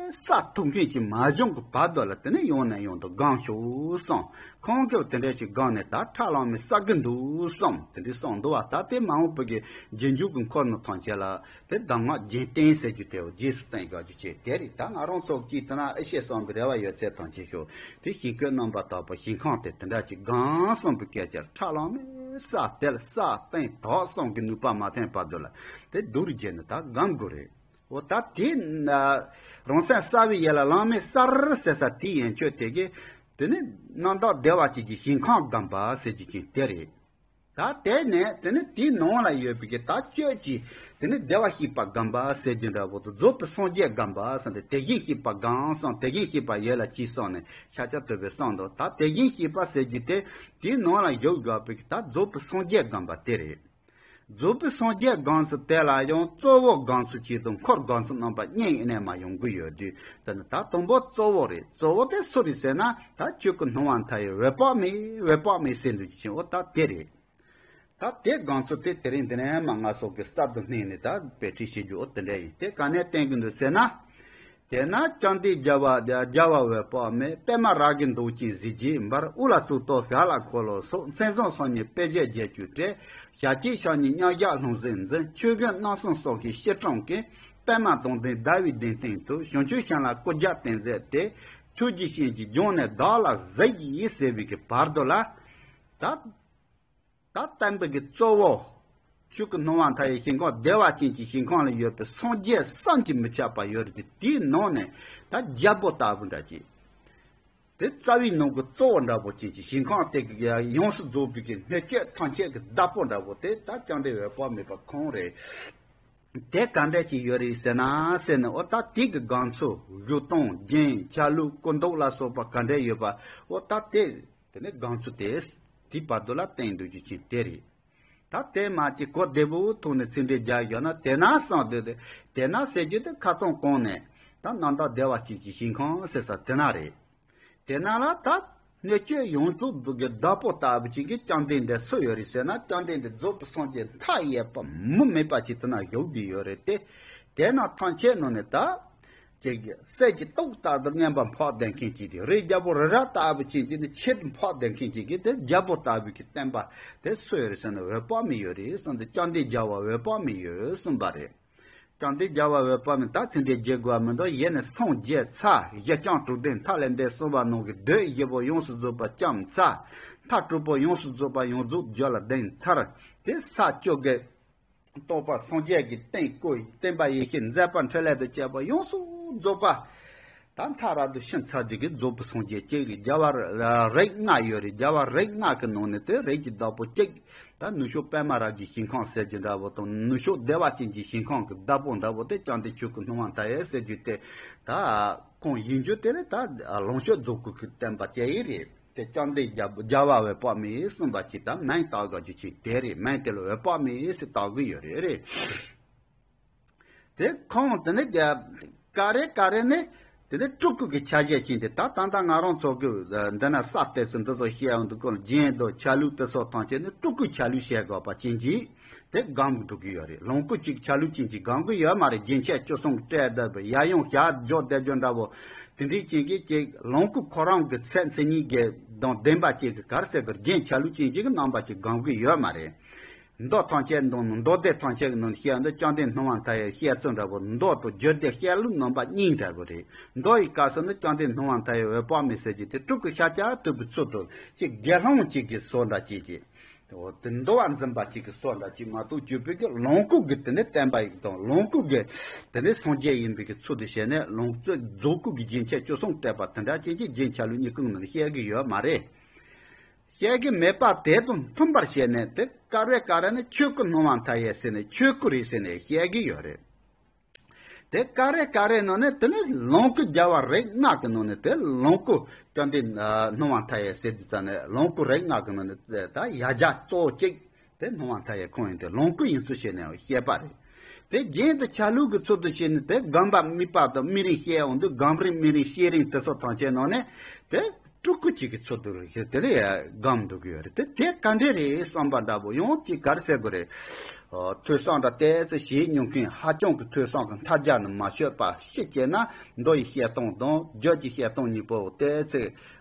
གསལ་ཐུབ་མཁན་ཅིག་མ་བྱུང་གི་བར་དུ་ལ། དེ་ནས་ཡང་ནས་ཡང་དུ་སྒོམ་ཤོག་གསུངས། ཁོང་གིས་དེ་འདྲ་ཞིག་སྒོམ་ནས་ད་ཁྲ་ལམ་མེ་གསལ་གི་འདུག་གསུངས། དེ་འདྲ་གསུངས་འདུག་བ། ད་དེ་མ་འོངས་པའི་གི་རྗེས་འཇུག་གི་འཁོར་ནང་ཐམས་ཅད་ལ་དེ་གདམས་ངག་རྒྱུན་བསྟན་ཟེར་རྒྱུ་དེ་རྗེས་སུ་བསྟན་དགོས་རྒྱུ་བྱས། དེ་རེད། ད་ང་རང་ཚོ་གིས་དེ་ན་ཨེ་ཤེས་བསམ་པའི་རེ་བ་ཡོད་ཚད་ཐམས་ཅད་ཤོག་དེ་ཞིང་བཀོད་རྣམ་པར་དག་པ་ཞིང་ཁམས་དེ་དེ་འདྲ་ཅིག་སྒོམ་གསུངས་པའི་སྐད་ཆར་ཁྲ་ལམ་མེ་གསལ་དེ་ལ་གསལ་བསྟན་དག་གསུམ་གྱི་ནུས་པ་མ་ཐོན་བར་དུ་ལ་དེ་སྡུག་རུ་བྱས་ནས་ད་སྒོམ་དགོས་རེད། འོ་ད་དེ་ན་རང་སེམས་གསལ་བའི་ཡུལ་ལ་ལམ་མེ་གསལ་ཟེར་ས་དེ་ཡན་ཆོད་དེ་གི་དེ་ནི་རྣམ་དག་བདེ་བ་ཅན་གྱི་ཞིང་ཁམས་སྒོམ་པ་ཟེར་རྒྱུ་ཅན་དེ་རེད། ད་དེ་ནས་དེ་ནི་དེའི་ནང་ལ་ཡོད་པའི་གི་ད་སྤྱོད་ཀྱི་དེ་ནི་བདེ་བར་གཤེགས་པ་སྒོམ་པ་ཟེར་རྒྱུ་འདྲ་བོ་དང་རྫོགས་པའི་སངས་རྒྱས་སྒོམ་པ་ཟེར་ཏེ། དེ་བཞིན་གཤེགས་པ་སྒོམ་གསུངས། དེ་བཞིན་གཤེགས་པ་ཡོད་ལ་གཅིག་གསུངས་ནས་ཤཱཀྱ་ཐུབ་པས་གསུངས་འདུག་ད་དེ་བཞིན་གཤེགས་པ་ཟེར་རྒྱུ་དེ་དེའི་ནང་ལ་བཞུགས་དགོས་པའི་གི་ད་རྫོགས་པའི་སངས་རྒྱས་སྒོམ་པ་དེ་རེད། རྫོགས་པའི་སངས་རྒྱས་སྒོམ་ཚུལ་དེ་ལ་ཡང་གཙོ་བོ་སྒོམ་ཚུལ་གཅིག་དང་འཁོར་སྒོམ་ཚུལ་རྣམ་པ་གཉིས་ཡིན་ནས་མ་ཡོང་གི་ཡོད་དུས། དེ་ནི་ད་དང་པོ་གཙོ་བོ་རེད། གཙོ་བོ་དེ་སུ་རེད་ཟེར་ན། ད་ཆོས་སྐུ་སྣང་བ་མཐའ་ཡས་འོད་དཔག་མེད། འོད་དཔག་མེད་ཟེར་འདུག་ཅིང་འོ་ད་དེ་རེད། ད་དེ་སྒོམ་ཚུལ་དེ་དེ་རིང་འདི་ནས་མ་ང་སོགས་ཀྱི་གསར་དུ་སྣེ་ནས་ད་དཔེ་ཁྲིད་བྱེད་རྒྱུ་འོ་དེ་འདྲ་ཡིན། དེ་ག་ནས་བསྟན་གྱི་འདུག་ཟེར་ན། དེས་ན་བཅོམ་ལྡན་རྒྱལ་བ་རྒྱལ་བ་འོད་དཔག་མེད། པདྨ་རཱ་གའི་མདོག་ཅན་གཟི་བརྗིད་འབར། དབུ་ལ་གཙུག་ཏོར་ཞབས་ལ་འཁོར་ལོ་སོགས། མཚན་བཟང་ཕྱག་གཉིས་དཔེ་བྱད་བརྒྱད་ཅུས་སྤྲས། ཞལ་གཅིག་ཕྱག་གཉིས་མཉམ་གཞག་ལྷུང་བཟེད་འཛིན། ཆོས་གོས་རྣམ་གསུམ་གསོལ་ཞིང་སྐྱིལ་ཀྲུང་གིས། པདྨ་དང་ལྡན་ཟླ་བའི་གདན་སྟེང་དུ། བྱང་ཆུབ་ཤིང་ལ་སྐུ་རྒྱབ་བརྟེན་མཛད་དེ། ཐུགས་རྗེའི་སྤྱན་གྱིས་བརྒྱངས་ནས་བདག་ལ་གཟིགས་ཟེར་བའི་གི་བར་དུ་ལ། ད་ད་བསྟན་པའི་གི་གཙོ་བོ། ཆོས་སྐུ་སྣང་བ་མཐའ་ཡས་ཞིང་ཁམས་བདེ་བ་ཅན་གྱི་ཞིང་ཁམས་ལ་ཡོད་པའི་སངས་རྒྱས་བསམ་གྱིས་མི་ཁྱབ་པ་ཡོད་རེད་དེ། དེའི་ནང་ནས་ད་རྒྱལ་པོ་ལྟ་བུ་འདྲ་ཅིག་དེ་རྩ་བའི་ནང་གི་གཙོ་བོ་འདྲ་པོ་ཅན་གྱི་ཞིང་ཁམས་དེ་གི་ཡོངས་སུ་རྫོགས་པའི་གི་སྣོད་བཅུད་ཐམས་ཅད་ཀྱི་བདག་པོ་འདྲ་པོ་དེ་ད་བཅོམ་ལྡན་འོད་དཔག་མེད་པ་ཁོང་རེད། དེ་ག་འདྲ་ཅིག་ཡོད་རེད་ཟེར་ན་ཟེར་ནས། འོ་ད་དེ་གི་སྒོམ་ཚུལ་བཞུགས་སྟངས་རྒྱན་ཆ་ལུགས་སྐུ་མདོག་ལ་སོགས་པ་ག་འདྲ་ཡོད་པ། འོ་ད་དེ་དེ་ནས་སྒོམ་ཚུལ་དེ་དེའི་བར་དུ་ལ་བསྟན་འདུག་རྒྱུ་ཅན་དེ་རེད། ད་དེ་མ་ཅིག་གོ་བདེ་པོ་ཐོག་ནས་ཚིག་འགྲེལ་རྒྱག་ཡོད་ན། དེས་ན་གསུངས་དེ་དེ་དེས་ན་ཟེར་རྒྱུ་དེ་ཁ་སང་གོང་ནས་ད་རྣམ་དག་བདེ་བ་ཅན་གྱི་ཞིང་ཁམས་ཟེར་ས་དེ་ན་རེད། དེ་ན་ལ་ད་སྣོད་བཅུད་ཡོངས་རྫོགས་གི་བདག་པོ་ལྟ་བུ་ཅིག་གི་བཅོམ་ལྡན་འདས་སུ་ཡོད་རེད་ཟེར་ན། བཅོམ་ལྡན་འདས་རྫོགས་པའི་སངས་རྒྱས་མཐའ་ཡས་པ་མུ་མེད་པ་ཅིག་དེ་ན་བཞུགས་བསྡད་ཡོད་རེད་དེ། དེ་ན་ཐམས་ཅད་ནང་ནས་ད་ཅིག་གི་གསེར་གྱི་ཏོག་ལྟར་དུ་མངོན་པར་འཕགས་བསྡད་མཁན་ཅིག་དེ་རི་རྒྱལ་པོ་རི་རབ་ལྟ་བུ་ཅན་གྱི་ནི་ཆེད་དུ་འཕགས་བསྡད་མཁན་ཅིག་གི་དེ་རྒྱལ་པོ་ལྟ་བུ་གི་བསྟན་པ་དེ་སུ་ཡོད་རེད་ཟེར་ན། འོད་དཔག་མེད་ཡོད་རེད་གསུངས་ཏེ། བཅོམ་ལྡན་རྒྱལ་བ་འོད་དཔག་མེད་ཡོད་གསུངས་པ་རེད། བཅོམ་ལྡན་རྒྱལ་བ་འོད་དཔག་མེད་ད་ཚིག་འགྲེལ་རྒྱག་དགོས་པ་མི་འདུག་གཞི་ནས་སངས་རྒྱས་ཚར། གཞི་རྐྱང་དྲུག་ལྡན་མཐའ་ལས་འདས་གསུངས་པ་ནང་གི་བདུད་བཞི་པོ་ཡོངས་སུ་རྫོགས་པ་བཅོམ་ཚར། མཐའ་དྲུག་པོ་ཡོངས་སུ་རྫོགས་པ་ཡོངས་རྫོགས་རྒྱུད་ལ་ལྡན་ཚར། དེ་ས་བཅུ་གི་རྟོགས་པ་སངས་རྒྱས་ཀྱི་སྟེང་སྐུ་བསྟན་པ་ཡེ་ཤེས་མཛད་པ་འཕྲིན་ལས་དང་བཅས་པ་ཡོངས་སུ་རྫོགས་པ། ད་མཐའ་རབ་ཏུ་ཕྱིན་ཚར་རྒྱུ་གི་རྫོགས་པའི་སངས་རྒྱས་གཅིག་རེད། རྒྱལ་བ་རིགས་ལྔ་ཡོད་རེད། རྒྱལ་བ་རིགས་ལྔ་གི་ནང་ནས་དེ་རིགས་ཀྱི་བདག་པོ་གཅིག་ད་ནུབ་ཕྱོགས་པདྨ་རཱ་གའི་ཞིང་ཁམས་ཟེར་རྒྱུ་འདྲ་པོ་དང་། ནུབ་ཕྱོགས་བདེ་བ་ཅན་གྱི་ཞིང་ཁམས་ཀྱི་བདག་པོ་འདྲ་པོ་དེ་བཅོམ་ལྡན་ཆོས་སྐུ་སྣང་བ་མཐའ་ཡས་ཟེར་རྒྱུ་དེ། ད་ཁོང་ཡིན་རྒྱུ་དེ་ལས་ད་ལོངས་སྤྱོད་རྫོགས་སྐུ་གི་བསྟན་པ་དེ་ཡིན་རེད། དེ་བཅོམ་ལྡན་རྒྱལ་རྒྱལ་བ་འོད་དཔག་མེད་གསུངས་པ་ཅིག་ད་མིང་བཏགས་དགོས་རྒྱུ་ཅིག་དེ་རེད། མིང་དེ་ལ་འོད་དཔག་མེད་ཟེར་བཏགས་ཀྱི་ཡོད་རེད། རེད། དེ་ཁོང་དེ་ནི་ག་རེ་ག་རེ་ནི་དེ་ནི་སྤྲུལ་སྐུ་གི་ཆ་བྱད་ཅན་དེ། ད་ད་ལྟ་ང་རང་ཚོ་གི་འདི་ན་ས་དེ་ཚོ་འདི་ཚོ་བཤད་ཡོང་དུས་སྐོར་རྒྱན་དང་ཆ་ལུགས་དེ་སོགས་ཐམས་ཅད་ནི་སྤྲུལ་སྐུའི་ཆ་ལུགས་བཤད་དགོས་པ་ཅན་གྱིས་དེ་སྒོམ་འདུག་གི་ཡོད་རེད། ལོངས་སྐུ་གཅིག་ཆ་ལུགས་ཅན་གྱིས་སྒོམ་གི་ཡོད་མ་རེད། རྒྱན་ཆ་བཅུ་གསུམ་སྤྲས་བསྡད་པའི་ཡབ་ཡུམ་ཞལ་འཇོག་བསྡད་རྒྱུ་འདྲ་པོ་དེ་འདྲའི་ཅན་གྱིས་ཀྱི་ལོངས་སྐུ་ཁོ་རང་གི་ཚད་མཚན་ཉིད་ཀྱི་དང་ལྡན་པ་ཅན་གྱི་ག་རེ་ཟེར་གི་རྒྱན་ཆ་ལུགས་ཅན་གྱི་རྣམ་པ་ཅིག་སྒོམ་གི་ཡོད་མ་རེད། མདོ་ཐམས་ཅད་ནང་ནས་མདོ་སྡེ་ཐམས་ཅད་ཀྱི་ནང་ནས་བཤད་འདུག་བཅོམ་ལྡན་སྣང་བ་མཐའ་ཡས་བཤད་ཚུལ་འདྲ་པོ། མདོ་དང་རྒྱུད་སྡེ་བཤད་ལུགས་རྣམ་པ་གཉིས་འདྲ་པོ་རེད། མདོ་ཡི་སྐབས་སུ་ནི་བཅོམ་ལྡན་སྣང་བ་མཐའ་ཡས་འོད་དཔག་མེད་ཟེར་རྒྱུ་དེ་སྤྲུལ་སྐུ་ཤཱཀྱ་ཐུབ་པའི་ཚུལ་དུ་ཅིག་དགེ་སློང་ཅིག་གི་བཟོ་འདྲ་ཅིག་གིས། འོ་དེ་འདུལ་བ་འཛིན་པ་ཅིག་གི་བཟོ་འདྲ་ཅིག་མ་གཏོགས་བརྒྱུད་པའི་གི་ལོངས་སྐུ་གི་དེ་ནི་བསྟན་པ་ཡིན་དང་། ལོངས་སྐུ་གི་དེ་ནི་སངས་རྒྱས་ཡིན་པའི་གི་ཚུལ་དུ་བྱས་ནས་ལོངས་སྐུ་རྫོགས་སྐུ་གི་རྒྱན་ཆ་བཅུ་གསུམ་སྤྲས་པ་དེ་འདྲ་ཅན་གྱི་རྒྱན་ཆ་ལུགས་གཉིས་ཀྱི་ནང་ནས་བཤད་གི་ཡོད་མ་རེད། བཤད་ཀྱི་མེད་པ་དེ་དང་མཐུན་པར་བྱས་ནས་དེ་ཀ་རེ་ཀ་རེ་ནི་ཆོས་སྐུ་སྣང་བ་མཐའ་ཡས་ཟེར་ནས་ཆོས་སྐུ་རེད་ཟེར་ནས་བཤད་ཀྱི་ཡོད་རེད། དེ་ཀ་རེ་ཀ་རེ་ནང་ནས་དེ་ནི་ལོངས་སྐུ་རྒྱལ་བ་རིགས་ལྔ་གི་ནང་ནས་དེ་ལོངས་སྐུ་བཅོམ་ལྡན་སྣང་བ་མཐའ་ཡས་ཟེར་དུས་ཙམ་ནས་ལོངས་སྐུ་རིགས་ལྔ་གི་ནང་ནས་ད་ཡ་གྱལ་གཙོ་བོ་གཅིག་དེ་སྣང་བ་མཐའ་ཡས་ཁོང་ཡིན་ཏེ། ལོངས་སྐུ་ཡིན་ཚུལ་བྱས་ནས་བཤད་པ་རེད། དེ་རྒྱན་དུ་ཆ་ལུགས་ཀྱི་ཚུལ་དུ་བྱས་ནས་དེ་སྒོམ་པ་དམིགས་པ་དང་དམིགས་རིམ་བཤད་ཡོང་དུས་སྒོམ་རིམ་དམིགས་རིམ་བཤད་རིམ་དེ་སོགས་ཐམས་ཅད་ནང་ནས་དེ་སྤྲུལ་སྐུ་གཅིག་གི་ཚུལ་དུ་རེད་དེ་ལས་སྒོམ་འདུག་གི་ཡོད་རེད། དེ་དེ་ག་འདྲས་རེད་བསམ་པ་འདྲ་པོ་ཡང་ཅིག་ག་རེ་ཟེར་དགོས་རེད། ཨོ། ཐོས་བསམ་འདྲ་ཏོག་ཙམ་བྱེད་མྱོང་མཁན་ཧ་ཅང་གི་ཐོས་བསམ་གྱི་མཐའ་རྒྱ་ནས་མ་ཆོད་པ་ཞིག་བྱས་ན་མདོ་ཡི་བཤད་སྟངས་དང་རྒྱུད་ཀྱི་བཤད་སྟངས་གཉིས་པོ་ཏོག་ཙམ་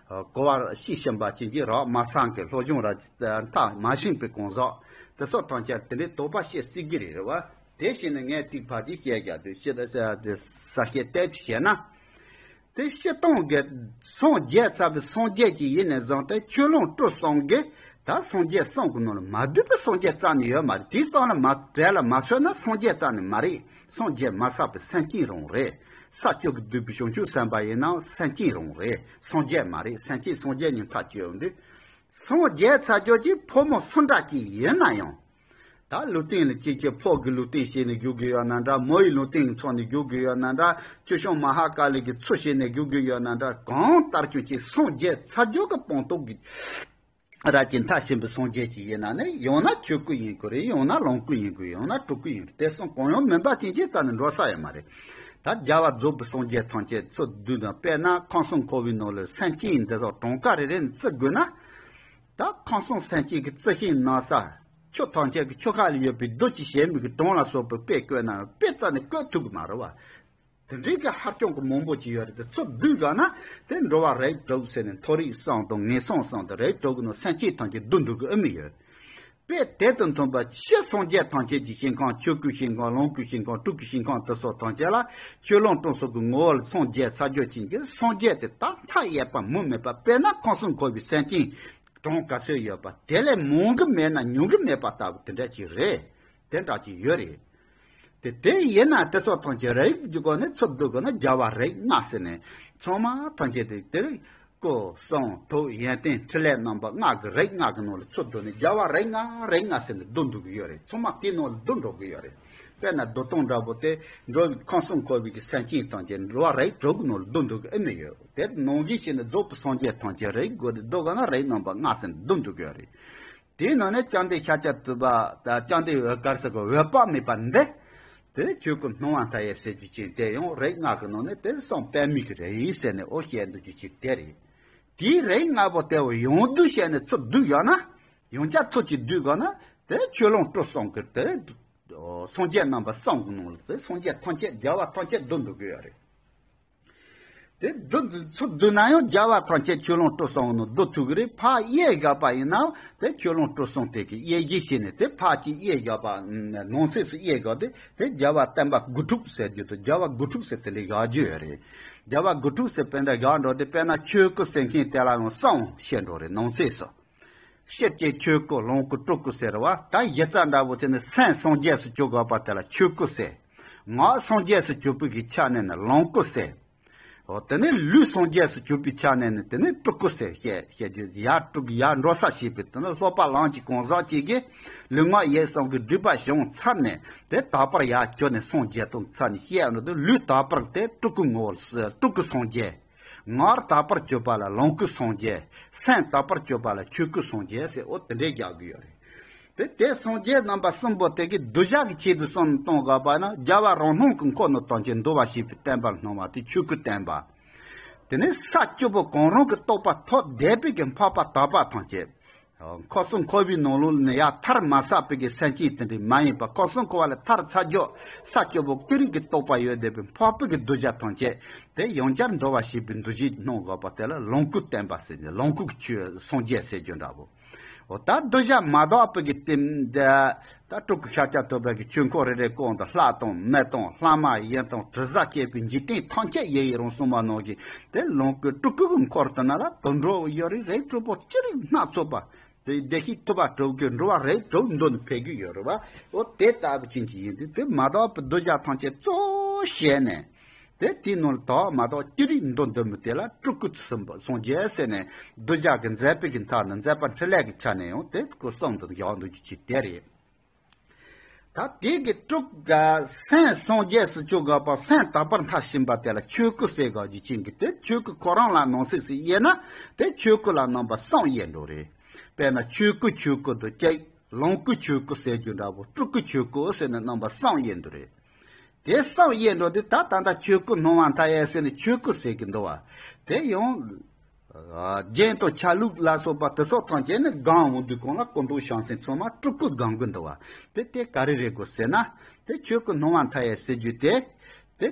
གོ་བ་ཤེས་བཞིན་པ་ཅན་གྱི་རག་མ་སངས་ཀྱི་སློབ་སྦྱོང་ར་མཐར་མ་ཕྱིན་པའི་གང་ཟག་དེ་སོགས་ཐམས་ཅད་དེ་འདྲའི་དོགས་པ་བཤད་སྲིད་ཀྱི་རེད། རེད་བ། དེ་བཞིན་ནི་ངས་ཏིག་ཕ་གི་བཤད་རྒྱ་དུས་ཤེས་ས་བཤད་ཏོག་ཙམ་བྱས་ན། དེ་སྤྱིར་བཏང་གི་སངས་རྒྱས་ཚར་བའི་སངས་རྒྱས་ཀྱི་ཡིན་ནས་བཟུང་སྟེ་ཆོས་ལོངས་སྤྲུལ་གསུམ་གྱི་ད་སངས་རྒྱས་གསུམ་གྱི་ནང་ལ་མ་འདུས་པའི་སངས་རྒྱས་རྩ་ནས་ཡོད་མ་རེད། དེའི་གསུམ་ལ་མ་གྲལ་ལ་མ་ཚུད་ན་སངས་རྒྱས་རྩ་ནས་མ་རེད། སངས་རྒྱས་མ་ཚར་བའི་སེམས་ཅན་རང་རེད། ས་བཅུ་གིས་བསྡུས་པའི་བྱང་ཆུབ་སེམས་དཔའ་ཡིན་ནའང་སེམས་ཅན་རང་རེད། སངས་རྒྱས་མ་རེད། སེམས་ཅན་སངས་རྒྱས་གཉིས་ཐག་གཅོད་ཡོང་དུས། སངས་རྒྱས་ཚར་རྒྱུ་གྱི་ཕོ་མོ་སུ་འདྲ་ཅིག་ཡིན་ན་ཡང་། ད་ལུས་རྟེན་ལ་སྐྱེས་ཀྱི་ཕོ་གི་ལུས་རྟེན་བྱས་ནས་རྒྱུག་གི་ཡོད་ན་འདྲ། མོ་ཡི་ལུས་རྟེན་གྱི་ཚོགས་ནས་རྒྱུག་གི་ཡོད་ན་འདྲ། ཆུ་བྱུང་མ་ཧཱ་ཀ་ལི་གི་ཚུལ་བྱས་ནས་རྒྱུག་གི་ཡོད་ན་འདྲ། གང་ལྟར་ཀྱང་ཅིག་སངས་རྒྱས་ཚར་རྒྱུ་གི་སྤངས་རྟོགས་ཀྱི་ར་ཅིག་མཐར་ཕྱིན་པའི་སངས་རྒྱས་ཅིག་ཡིན་ན་ནི་ཡང་ན་ཆོས་སྐུ་ཡིན་དགོས་རེད། ཡང་ན་ལོངས་སྐུ་ཡིན་དགོས། ཡང་ན་སྤྲུལ་སྐུ་ཡིན་དགོས། དེ་གསུམ་གང་ཡང་མིན་པ་ཅན་གྱི་རྩ་ནས་འགྲོ་ས་ཡོད་མ་རེད། ད་རྒྱལ་བ་རྫོགས་པའི་སངས་རྒྱས་ཐམས་ཅད་ཚུར་བསྡུས་དང་དཔེར་ན་ཁམས་གསུམ་འཁོར་བའི་ནང་ལ་སེམས་ཅན་འདི་དག་གྲངས་ཀ་རེ་རེ་ནས་བརྩི་དགོས་ན། ད་ཁམས་གསུམ་སེམས་ཅན་གྱི་རྩི་ཤིང་ན་བཟའ། ཆོས་ཐམས་ཅད་ཀྱི་ཆོ་ག་ལ་ཡོད་པའི་རྡུལ་གྱི་ཞལ་མིག་གི་གྲངས་ལ་སོགས་པའི་དཔེ་བཀོད་ན་དཔེ་རྩ་ནས་བཀོད་ཐུབ་ཀྱི་མ་རེད་བ། དེ་འདྲའི་གི་ཧ་ཅང་གི་མང་པོ་ཅིག་ཡོད་རེད་དེ་ཚུར་བསྡུས་དགོས་ན་དེ་འགྲོ་བ་རིགས་དྲུག་ཟེར་ནས་མཐོ་རིས་གསུམ་དང་ངན་སོང་གསུམ་དང་རིགས་དྲུག་གི་ནང་སེམས་ཅན་ཐམས་ཅད་བསྡུ་འདུག་གི་ཨེ་མི་ཡོད། དཔེ་དེ་དང་མཐུན་པ་ཕྱི་སངས་རྒྱས་ཐམས་ཅད་ཀྱི་ཞིང་ཁམས་ཆོས་སྐུའི་ཞིང་ཁམས་ལོངས་སྐུའི་ཞིང་ཁམས་སྤྲུལ་སྐུའི་ཞིང་ཁམས་དེ་སོགས་ཐམས་ཅད་ལ་ཆོས་ལོངས་སྤྲུལ་གསུམ་གྱི་ངོ་བོ་ལ་སངས་རྒྱས་ཚར་རྒྱུ་ཅན་གྱི་སངས་རྒྱས་དེ་དག་མཐའ་ཡས་པ་མུ་མེད་པ། དཔེར་ན་ཁམས་གསུམ་འཁོར་བའི་སེམས་ཅན་གྲངས་ག་ཚོད་ཡོད་པ་དེ་ལས་མང་གི་མེད་ན་ཉུང་གི་མེད་པ་ལྟ་བུ་དེ་འདྲ་ཅིག་རེད། དེ་འདྲ་ཅིག་ཡོད་རེད། དེ་དེ་ཡིན་ན་དེ་སོགས་ཐམས་ཅད་རིགས་ཀྱི་སྒོ་ནས་ཚུར་བསྡུ་དགོས་ན་རྒྱལ་བ་རིགས་ལྔ་ཟེར་ནས་ཚང་མ་ཐམས་ཅད་དེ་དེ་རིགས་སྐུ་གསུང་ཐུགས་ཡོན་ཏན་ཕྲིན་ལས་རྣམ་པ་ལྔ་གི་རིགས་ལྔ་གི་ནང་ལ་ཚུར་བསྡུ་ནས་རྒྱལ་བ་རིགས་ལྔ་རིགས་ལྔ་ཟེར་ནས་བསྡུ་འགྲོ་གི་ཡོད་རེད། ཚང་མ་དེའི་ནང་ལ་བསྡུ་འགྲོ་གི་ཡོད་རེད། དཔེར་ན་བསྡུ་སྟངས་འདྲ་པོ་དེ་འགྲོ་བའི་ཁམས་གསུམ་འཁོར་བའི་གི་སེམས་ཅན་ཐམས་ཅད་འགྲོ་བ་རིགས་དྲུག་གི་ནང་ལ་བསྡུ་འགྲོ་གི་ཨེ་མི་ཡོད། དེ་ནང་བཞིན་བྱས་ནས་རྫོགས་པའི་སངས་རྒྱས་ཐམས་ཅད་རིགས་དགུ་དེ་བསྡུ་དགོས་ན་རིགས་རྣམ་པ་ལྔ་ཟེར་ནས་བསྡུ་འགྲོ་གི་ཡོད་རེད། དེའི་ནང་ནས་བཅོམ་ལྡན་ཤཱཀྱ་ཐུབ་པ་དང་བཅོམ་ལྡན་འོད་དཀར་སོགས་ཀྱི་འོད་དཔག་མེད་པ་འདི། དེ་ཆོས་སྐུ་སྣང་བ་མཐའ་ཡས་ཟེར་རྒྱུ་ཅན་དེ་ཡང་རིགས་ལྔ་གི་ནང་ནས་དེ་གསུམ་པདྨའི་གི་རིགས་ཟེར་ནས་འོ་བཤད་འདུག་རྒྱུ་ཅིག་དེ་རེད། དེའི་རིགས་ལྔ་པོ་དེ་བ་ཡང་བསྡུས་བཤད་ནས་ཚུར་བསྡུས་ཡོད་ན། ཡང་བསྐྱར་ཚུར་ཅིག་བསྡུས་དགོས་ན་དེ་ཆོས་ལོངས་སྤྲུལ་གསུམ་གི་དེ་སངས་རྒྱས་རྣམ་པ་གསུམ་གི་ནང་ལ་དེ་སངས་རྒྱས་ཐམས་ཅད་རྒྱལ་བ་ཐམས་ཅད་བསྡུ་འདུག་གི་ཡོད་རེད། དེ་བསྡུ་ཚུར་བསྡུ་ན་ཡང་རྒྱལ་བ་ཐམས་ཅད་ཆོས་ལོངས་སྤྲུལ་གསུམ་ནང་བསྡུ་ཐུབ་ཀྱི་རེད། ཕར་དབྱེ་བཞག་པ་ཡིན་ནའང་དེ་ཆོས་ལོངས་སྤྲུལ་གསུམ་དེ་གི་དབྱེ་གཞི་བྱས་ནས་དེ་ཕར་གཅིག་དབྱེ་བཞག་པ་ནང་གསེས་སུ་དབྱེ་བཞག་དེ་དེ་རྒྱལ་བ་བསྟན་པ་དགུ་ཕྲུགས་ཟེར་རྒྱུ་དང་རྒྱལ་བ་དགུ་ཕྲུགས་ཟེར་དེ་འདྲའི་བཞག་རྒྱུ་ཡོད་རེད། རྒྱལ་བ་དགུ་ཕྲུགས་ཟེར་དཔེ་འདྲ་བཞག་འགྲོ་དེ་དཔེར་ན་ཆོས་སྐུ་ཟེར་མཁན་དེ་ལ་ཡང་གསུམ་བཤད་འགྲོ་རེད་ནང་གསེས་སུ། ཤེར་ཕྱིན་ཆོས་སྐུ་ལོངས་སྐུ་སྤྲུལ་སྐུ་ཟེར་བ་ད་གཞི་རྩ་འདྲ་པོ་དེ་ནི་སེམས་སངས་རྒྱས་སུ་གྱུར་དགོས་པ་དེ་ལ་ཆོས་སྐུ་ཟེར། ངག་སངས་རྒྱས་སུ་གྱུར་པའི་གི་ཆ་ནས་ནི་ལོངས་སྐུ་ཟེར། འོ་དེ་ནས་ལུས་སངས་རྒྱས་སུ་གྱུར་པའི་ཆ་ནས་ནི་དེ་ནི་སྤྲུལ་སྐུ་ཟེར་བཤད་བཤད་རྒྱུ་ཡར་སྤྲུལ་ཡར་འགྲོ་ས་བྱེད་པའི་དེ་ནི་སློབ་པ་ལམ་གྱི་གང་ཟག་ཅིག་གིས་ལུས་ངག་ཡིད་གསུམ་གྱི་སྒྲིབ་པ་བྱང་ཚར་ནས་དེ་དག་པར་ཡར་གྱུར་ནས་སངས་རྒྱས་དང་ཚར་ནས་བཤད་ནོ་དེ་ལུས་དག་པར་དེ་སྤྲུལ་སྐུ་ངོ་བོར་སྤྲུལ་སྐུ་སངས་རྒྱས། ངག་དག་པར་གྱུར་པ་ལ་ལོངས་སྐུ་སངས་རྒྱས། སེམས་དག་པར་གྱུར་པ་ལ་ཆོས་སྐུ་སངས་རྒྱས་ཟེར་འོ་དེ་འདྲའི་རྒྱག་གི་ཡོད་རེད། དེ་དེ་སངས་རྒྱས་རྣམ་པ་གསུམ་པོ་དེ་གི་གདུལ་བྱ་གི་ཆེད་དུ་གསུམ་གཏོང་དགོས་པ་ན་རྒྱལ་བ་རང་སྣང་གི་འཁོར་ནི་དང་གཅིག་འདུལ་བ་བྱེད་པའི་བསྟན་པར་སྣང་བ་དེ་ཆོས་སྐུ་བསྟན་པ། དེ་ནས་ས་བཅུ་པོ་གང་རུང་གི་རྟོགས་པ་ཐོབ་བསྡད་པའི་གི་འཕགས་པ་དག་པ་ཐམས་ཅད། ཁམས་གསུམ་འཁོར་བའི་ནང་ལོགས་ནས་ཡར་ཐར་མ་ཚར་བའི་གི་སེམས་ཅན་དེ་འདྲ་མ་ཡིན་པ་ཁམས་གསུམ་འཁོར་བ་ལས་ཐར་ཚར་རྒྱུ་ས་བཅུ་པོ་ཅི་རིགས་ཀྱི་རྟོགས་པ་ཡོད་བསྡད་པའི་འཕགས་པའི་གི་གདུལ་བྱ་ཐམས་ཅད་དེ་ཡང་བསྐྱར་འདུལ་བ་བྱེད་པའི་འདུ་ཤེས་སྣང་དགོས་པ་དེ་ལ་ལོངས་སྐུ་བསྟན་པ་ཟེར་ནས་ལོངས་སྐུ་གི་ཆོས་སངས་རྒྱས་ཟེར་རྒྱུ་འདྲ་པོ། འོ་ད་གདུལ་བྱ་མ་དག་པའི་གི་རྟེན་འདི། ད་སྤྲུལ་སྐུ་ཤཱཀྱ་ཐུབ་པའི་གི་ཆོས་འཁོར་རེ་རེ་བསྐོར་དུ་ལྷ་དང་མི་དང་ལྷ་མ་ཡིན་དང་དྲི་ཟ་བཅས་པའི་འཇིག་རྟེན་ཐམས་ཅད་ཡི་ཡི་རང་གསུངས་པ་ནང་བཞིན་དེ་ལོངས་སྐུ་སྤྲུལ་སྐུ་གི་འཁོར་དུ་ན་ལ་དུད་འགྲོ་ཡོད་རིགས་རིགས་དྲུག་པོ་ཅི་རིགས་སྣ་ཚོགས་པ་དེ་བདེ་གཤེགས་ཐུབ་པ་དྲུག་གི་འགྲོ་བ་རིགས་དྲུག་མདུན་དུ་ཕེབས་ཀྱི་ཡོད་རེད་བ། འོ་དེ་ལྟ་བུ་ཅན་གྱི་ཡིན་དུས་དེ་མ་དག་པའི་གདུལ་བྱ་ཐམས་ཅད་གཙོ་བྱས་ནས། དེ་དེའི་ནང་ལ་དག་མ་དག་ཅི་རིགས་འདུལ་འདུལ་མི་དེ་ལ་སྤྲུལ་སྐུ་གསུམ་པོ་སངས་རྒྱས་ཟེར་ནས་གདུལ་བྱ་གི་མཛད་པའི་གི་མཐའ་ནི་མཛད་པ་འཕྲིན་ལས་ཀྱི་ཆ་ནས་ཡང་དེ་སྐུ་གསུམ་དུ་བཞག་འདུག་རྒྱུ་ཅིག་དེ་རེད། ད་དེ་གི་སྤྲུལ་སྐུ་སེམས་སངས་རྒྱས་སུ་གྱུར་དགོས་པ་སེམས་དག་པར་མཐར་ཕྱིན་པ་དེ་ལ་ཆོས་སྐུ་ཟེར་དགོས་རྒྱུ་ཅན་གྱི་དེ་ཆོས་སྐུ་ཁོ་རང་ལ་ནང་གསེས་སུ་དབྱེ་ན་དེ་ཆོས་སྐུ་ལ་རྣམ་པ་གསུམ་དབྱེ་འགྲོ་རེད། དཔེར་ན་ཆོས་སྐུ་ཆོས་སྐུ་དང་གཅིག་ལོངས་སྐུ་ཆོས་སྐུ་ཟེར་རྒྱུ་འདྲ་པོ་སྤྲུལ་སྐུ་ཆོས་སྐུ་ཟེར་ནས་རྣམ་པ་གསུམ་དབྱེ་འདུག་རེད། དེ་གསང་བཤད་འགྲོ་དུས་ད་ད་ལྟ་ཆོས་སྐུ་སྣང་བ་མཐའ་ཡས་ཟེར་ནས་ཆོས་སྐུ་ཟེར་གི་འདུག་བ། དེ་ཡང་རྒྱན་དང་ཆ་ལུགས་ལ་སོགས་པ་དེ་སོགས་ཐམས་ཅད་ནི་གང་འོང་དུས་གང་ལ་སྐུ་མདོག་བྱང་སེམས་ཚང་མ་སྤྲུལ་སྐུ་སྒང་གི་འདུག་བ། དེ་དེ་ག་རེ་རེད་དགོས་ཟེར་ན། དེ་ཆོས་སྐུ་སྣང་བ་མཐའ་ཡས་ཟེར་རྒྱུ་དེ། དེ་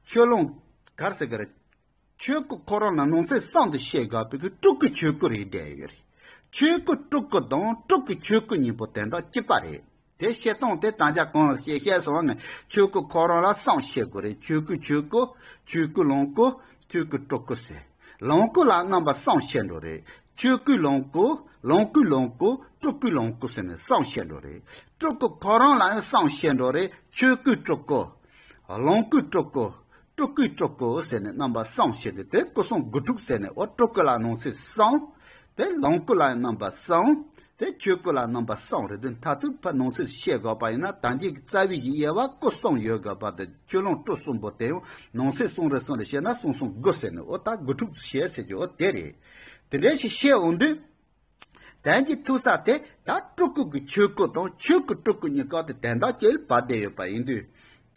ཆོས་ལོངས་གར་ཟེར་གི་རེད། ཆོས་སྐུ་ཁོ་རང་ལ་ནང་གསེས་གསང་དུ་བཤད་དགོས་པའི་གི་སྤྲུལ་སྐུ་ཆོས་སྐུ་རེད་བསྡད་ཡོད་རེད། ཆོས་སྐུ་སྤྲུལ་སྐུ་དང་སྤྲུལ་སྐུ་ཆོས་སྐུ་གཉིས་པོ་དོན་དག་གཅིག་པ་རེད། དེ་བཤད་སྟངས་དེ་ད་ཆ་གང་བཤད་བཤད་སོང་ངས། ཆོས་སྐུ་ཁོ་རང་ལ་གསང་བཤད་དགོས་རེད། ཆོས་སྐུ་ཆོས་སྐུ། ཆོས་སྐུ་ལོངས་སྐུ། ཆོས་སྐུ་སྤྲུལ་སྐུ་ཟེར། ལོངས་སྐུ་ལ་རྣམ་པ་གསུམ་བཤད་འགྲོ་རེད། ཆོས་སྐུ་ལོངས་སྐུ། ལོངས་སྐུ་ལོངས་སྐུ། སྤྲུལ་སྐུ་ལོངས་སྐུ་ཟེར་ནས་གསུམ་བཤད་འགྲོ་རེད། སྤྲུལ་སྐུ་ཁོ་རང་ལ་ཡང་གསུམ་བཤད་འགྲོ་རེད། ཆོས་སྐུ་སྤྲུལ་སྐུ། ལོངས་སྐུ་སྤྲུལ་སྐུ། སྤྲུལ་སྐུའི་སྤྲུལ་སྐུ་ཟེར་ནས་རྣམ་པ་གསུམ་བཤད་དེ། དེ་སྐུ་གསུམ་དགུ་ཕྲུགས་ཟེར་ནས། འོ་སྤྲུལ་སྐུ་ལ་ནང་གསེས་གསུམ། དེ་ལོངས་སྐུ་ལ་རྣམ་པ་གསུམ། དེ་ཆོས་སྐུ་ལ་རྣམ་པ་གསུམ་རེད། དེ་མཐར་ཐུག་ཕར་ནང་གསེས་བཤད་དགོས་པ་ཡིན་ན། ད་གིན་གྱི་རྩ་བའི་གི་དབྱེ་བ་སྐུ་གསུམ་ཡོད་དགོས་པ་དེ། ཆོས་ལོངས་སྤྲུལ་གསུམ་པོ་དེ་ཡང་ནང་གསེས་གསུམ་རེ་གསུམ་རེ་བཤད་ན་གསུམ་གསུམ་དགུ་ཟེར་ནས། འོ་ད་དགུ་ཕྲུགས་བཤད་ཟེར་གྱི། འོ་དེ་རེད། དེ་འདྲ་ཞིག་བཤད་འོང་དུས། དོན་གྱི་ཐུག་ས་དེ་ད་སྤྲུལ་སྐུ་གི་ཆོས་སྐུ་དང་ཆོས་སྐུ་སྤྲུལ་སྐུ་གཉིས་ཀ་དེ་དོན་དག་གཅིག་ལ་བབས་བསྡད་ཡོད་པ་ཡིན་དུས།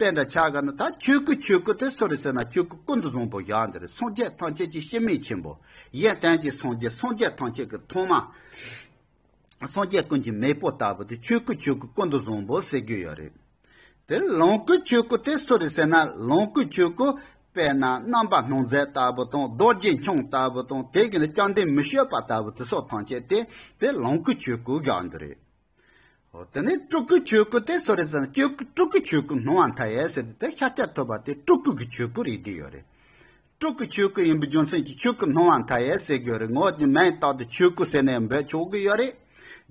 དཔེ་འདྲ་ཆགས་ག་ན། ད་ཆོས་སྐུ་ཆོས་སྐུ་དེ་སུ་རེད་ཟེར་ན། ཆོས་སྐུ་ཀུན་ཏུ་བཟང་པོ་བཞག་འདི་རེད། སངས་རྒྱས་ཐམས་ཅད་ཀྱི་སྤྱི་མེས་ཆེན་པོ། གཞན་དོན་གྱི་སངས་རྒྱས། སངས་རྒྱས་ཐམས་ཅད་ཀྱི་ཐོག་མ། སངས་རྒྱས་ཀུན་གྱི་མེས་པོ་ལྟ་བུ་དེ་ཆོས་སྐུ་ཆོས་སྐུ་ཀུན་ཏུ་བཟང་པོ་ཟེར་རྒྱུ་ཡོད་རེད། དེ་ལོངས་སྐུ་ཆོས་སྐུ་དེ་སུ་རེད་ཟེར་ན། ལོངས་སྐུ་ཆོས་སྐུ། དཔེར་ན་རྣམ་པར་སྣང་མཛད་ལྟ་བུ་དང་། རྡོ་རྗེ་འཆང་ལྟ་བུ་དང་། དེ་གི་ནི་བཅོམ་ལྡན་མི་བསྐྱོད་པ་ལྟ་བུ་དེ་སོགས་ཐམས་ཅད་དེ། དེ་ལོངས་སྐུ་ཆོས་སྐུ་བཞག་འདི་རེད། འོ་དེ་ནས་སྤྲུལ་སྐུ་ཆོས་སྐུ་དེ་སུ་རེད་ཟེར་ན། ཆོས་སྐུ། སྤྲུལ་སྐུ་ཆོས་སྐུ་སྣང་བ་མཐའ་ཡས་ཟེར་དུས། དེ་ཤཱཀྱ་ཐུབ་པ་དེ་སྤྲུལ་སྐུ་གི་ཆོས་སྐུ་རེད་བསྡད་ཡོད་རེད། སྤྲུལ་སྐུ་ཆོས་སྐུ་ཡིན་པའི་རྒྱུ་མཚན་གྱིས་ཆོས་སྐུ་སྣང་བ་མཐའ་ཡས་ཟེར་གྱི་ཡོད་རེད། ངོ་མིང་བཏགས་ཏེ་ཆོས་སྐུ་ཟེར་ནས་འབོད་ཆོག་གི་ཡོད་རེད།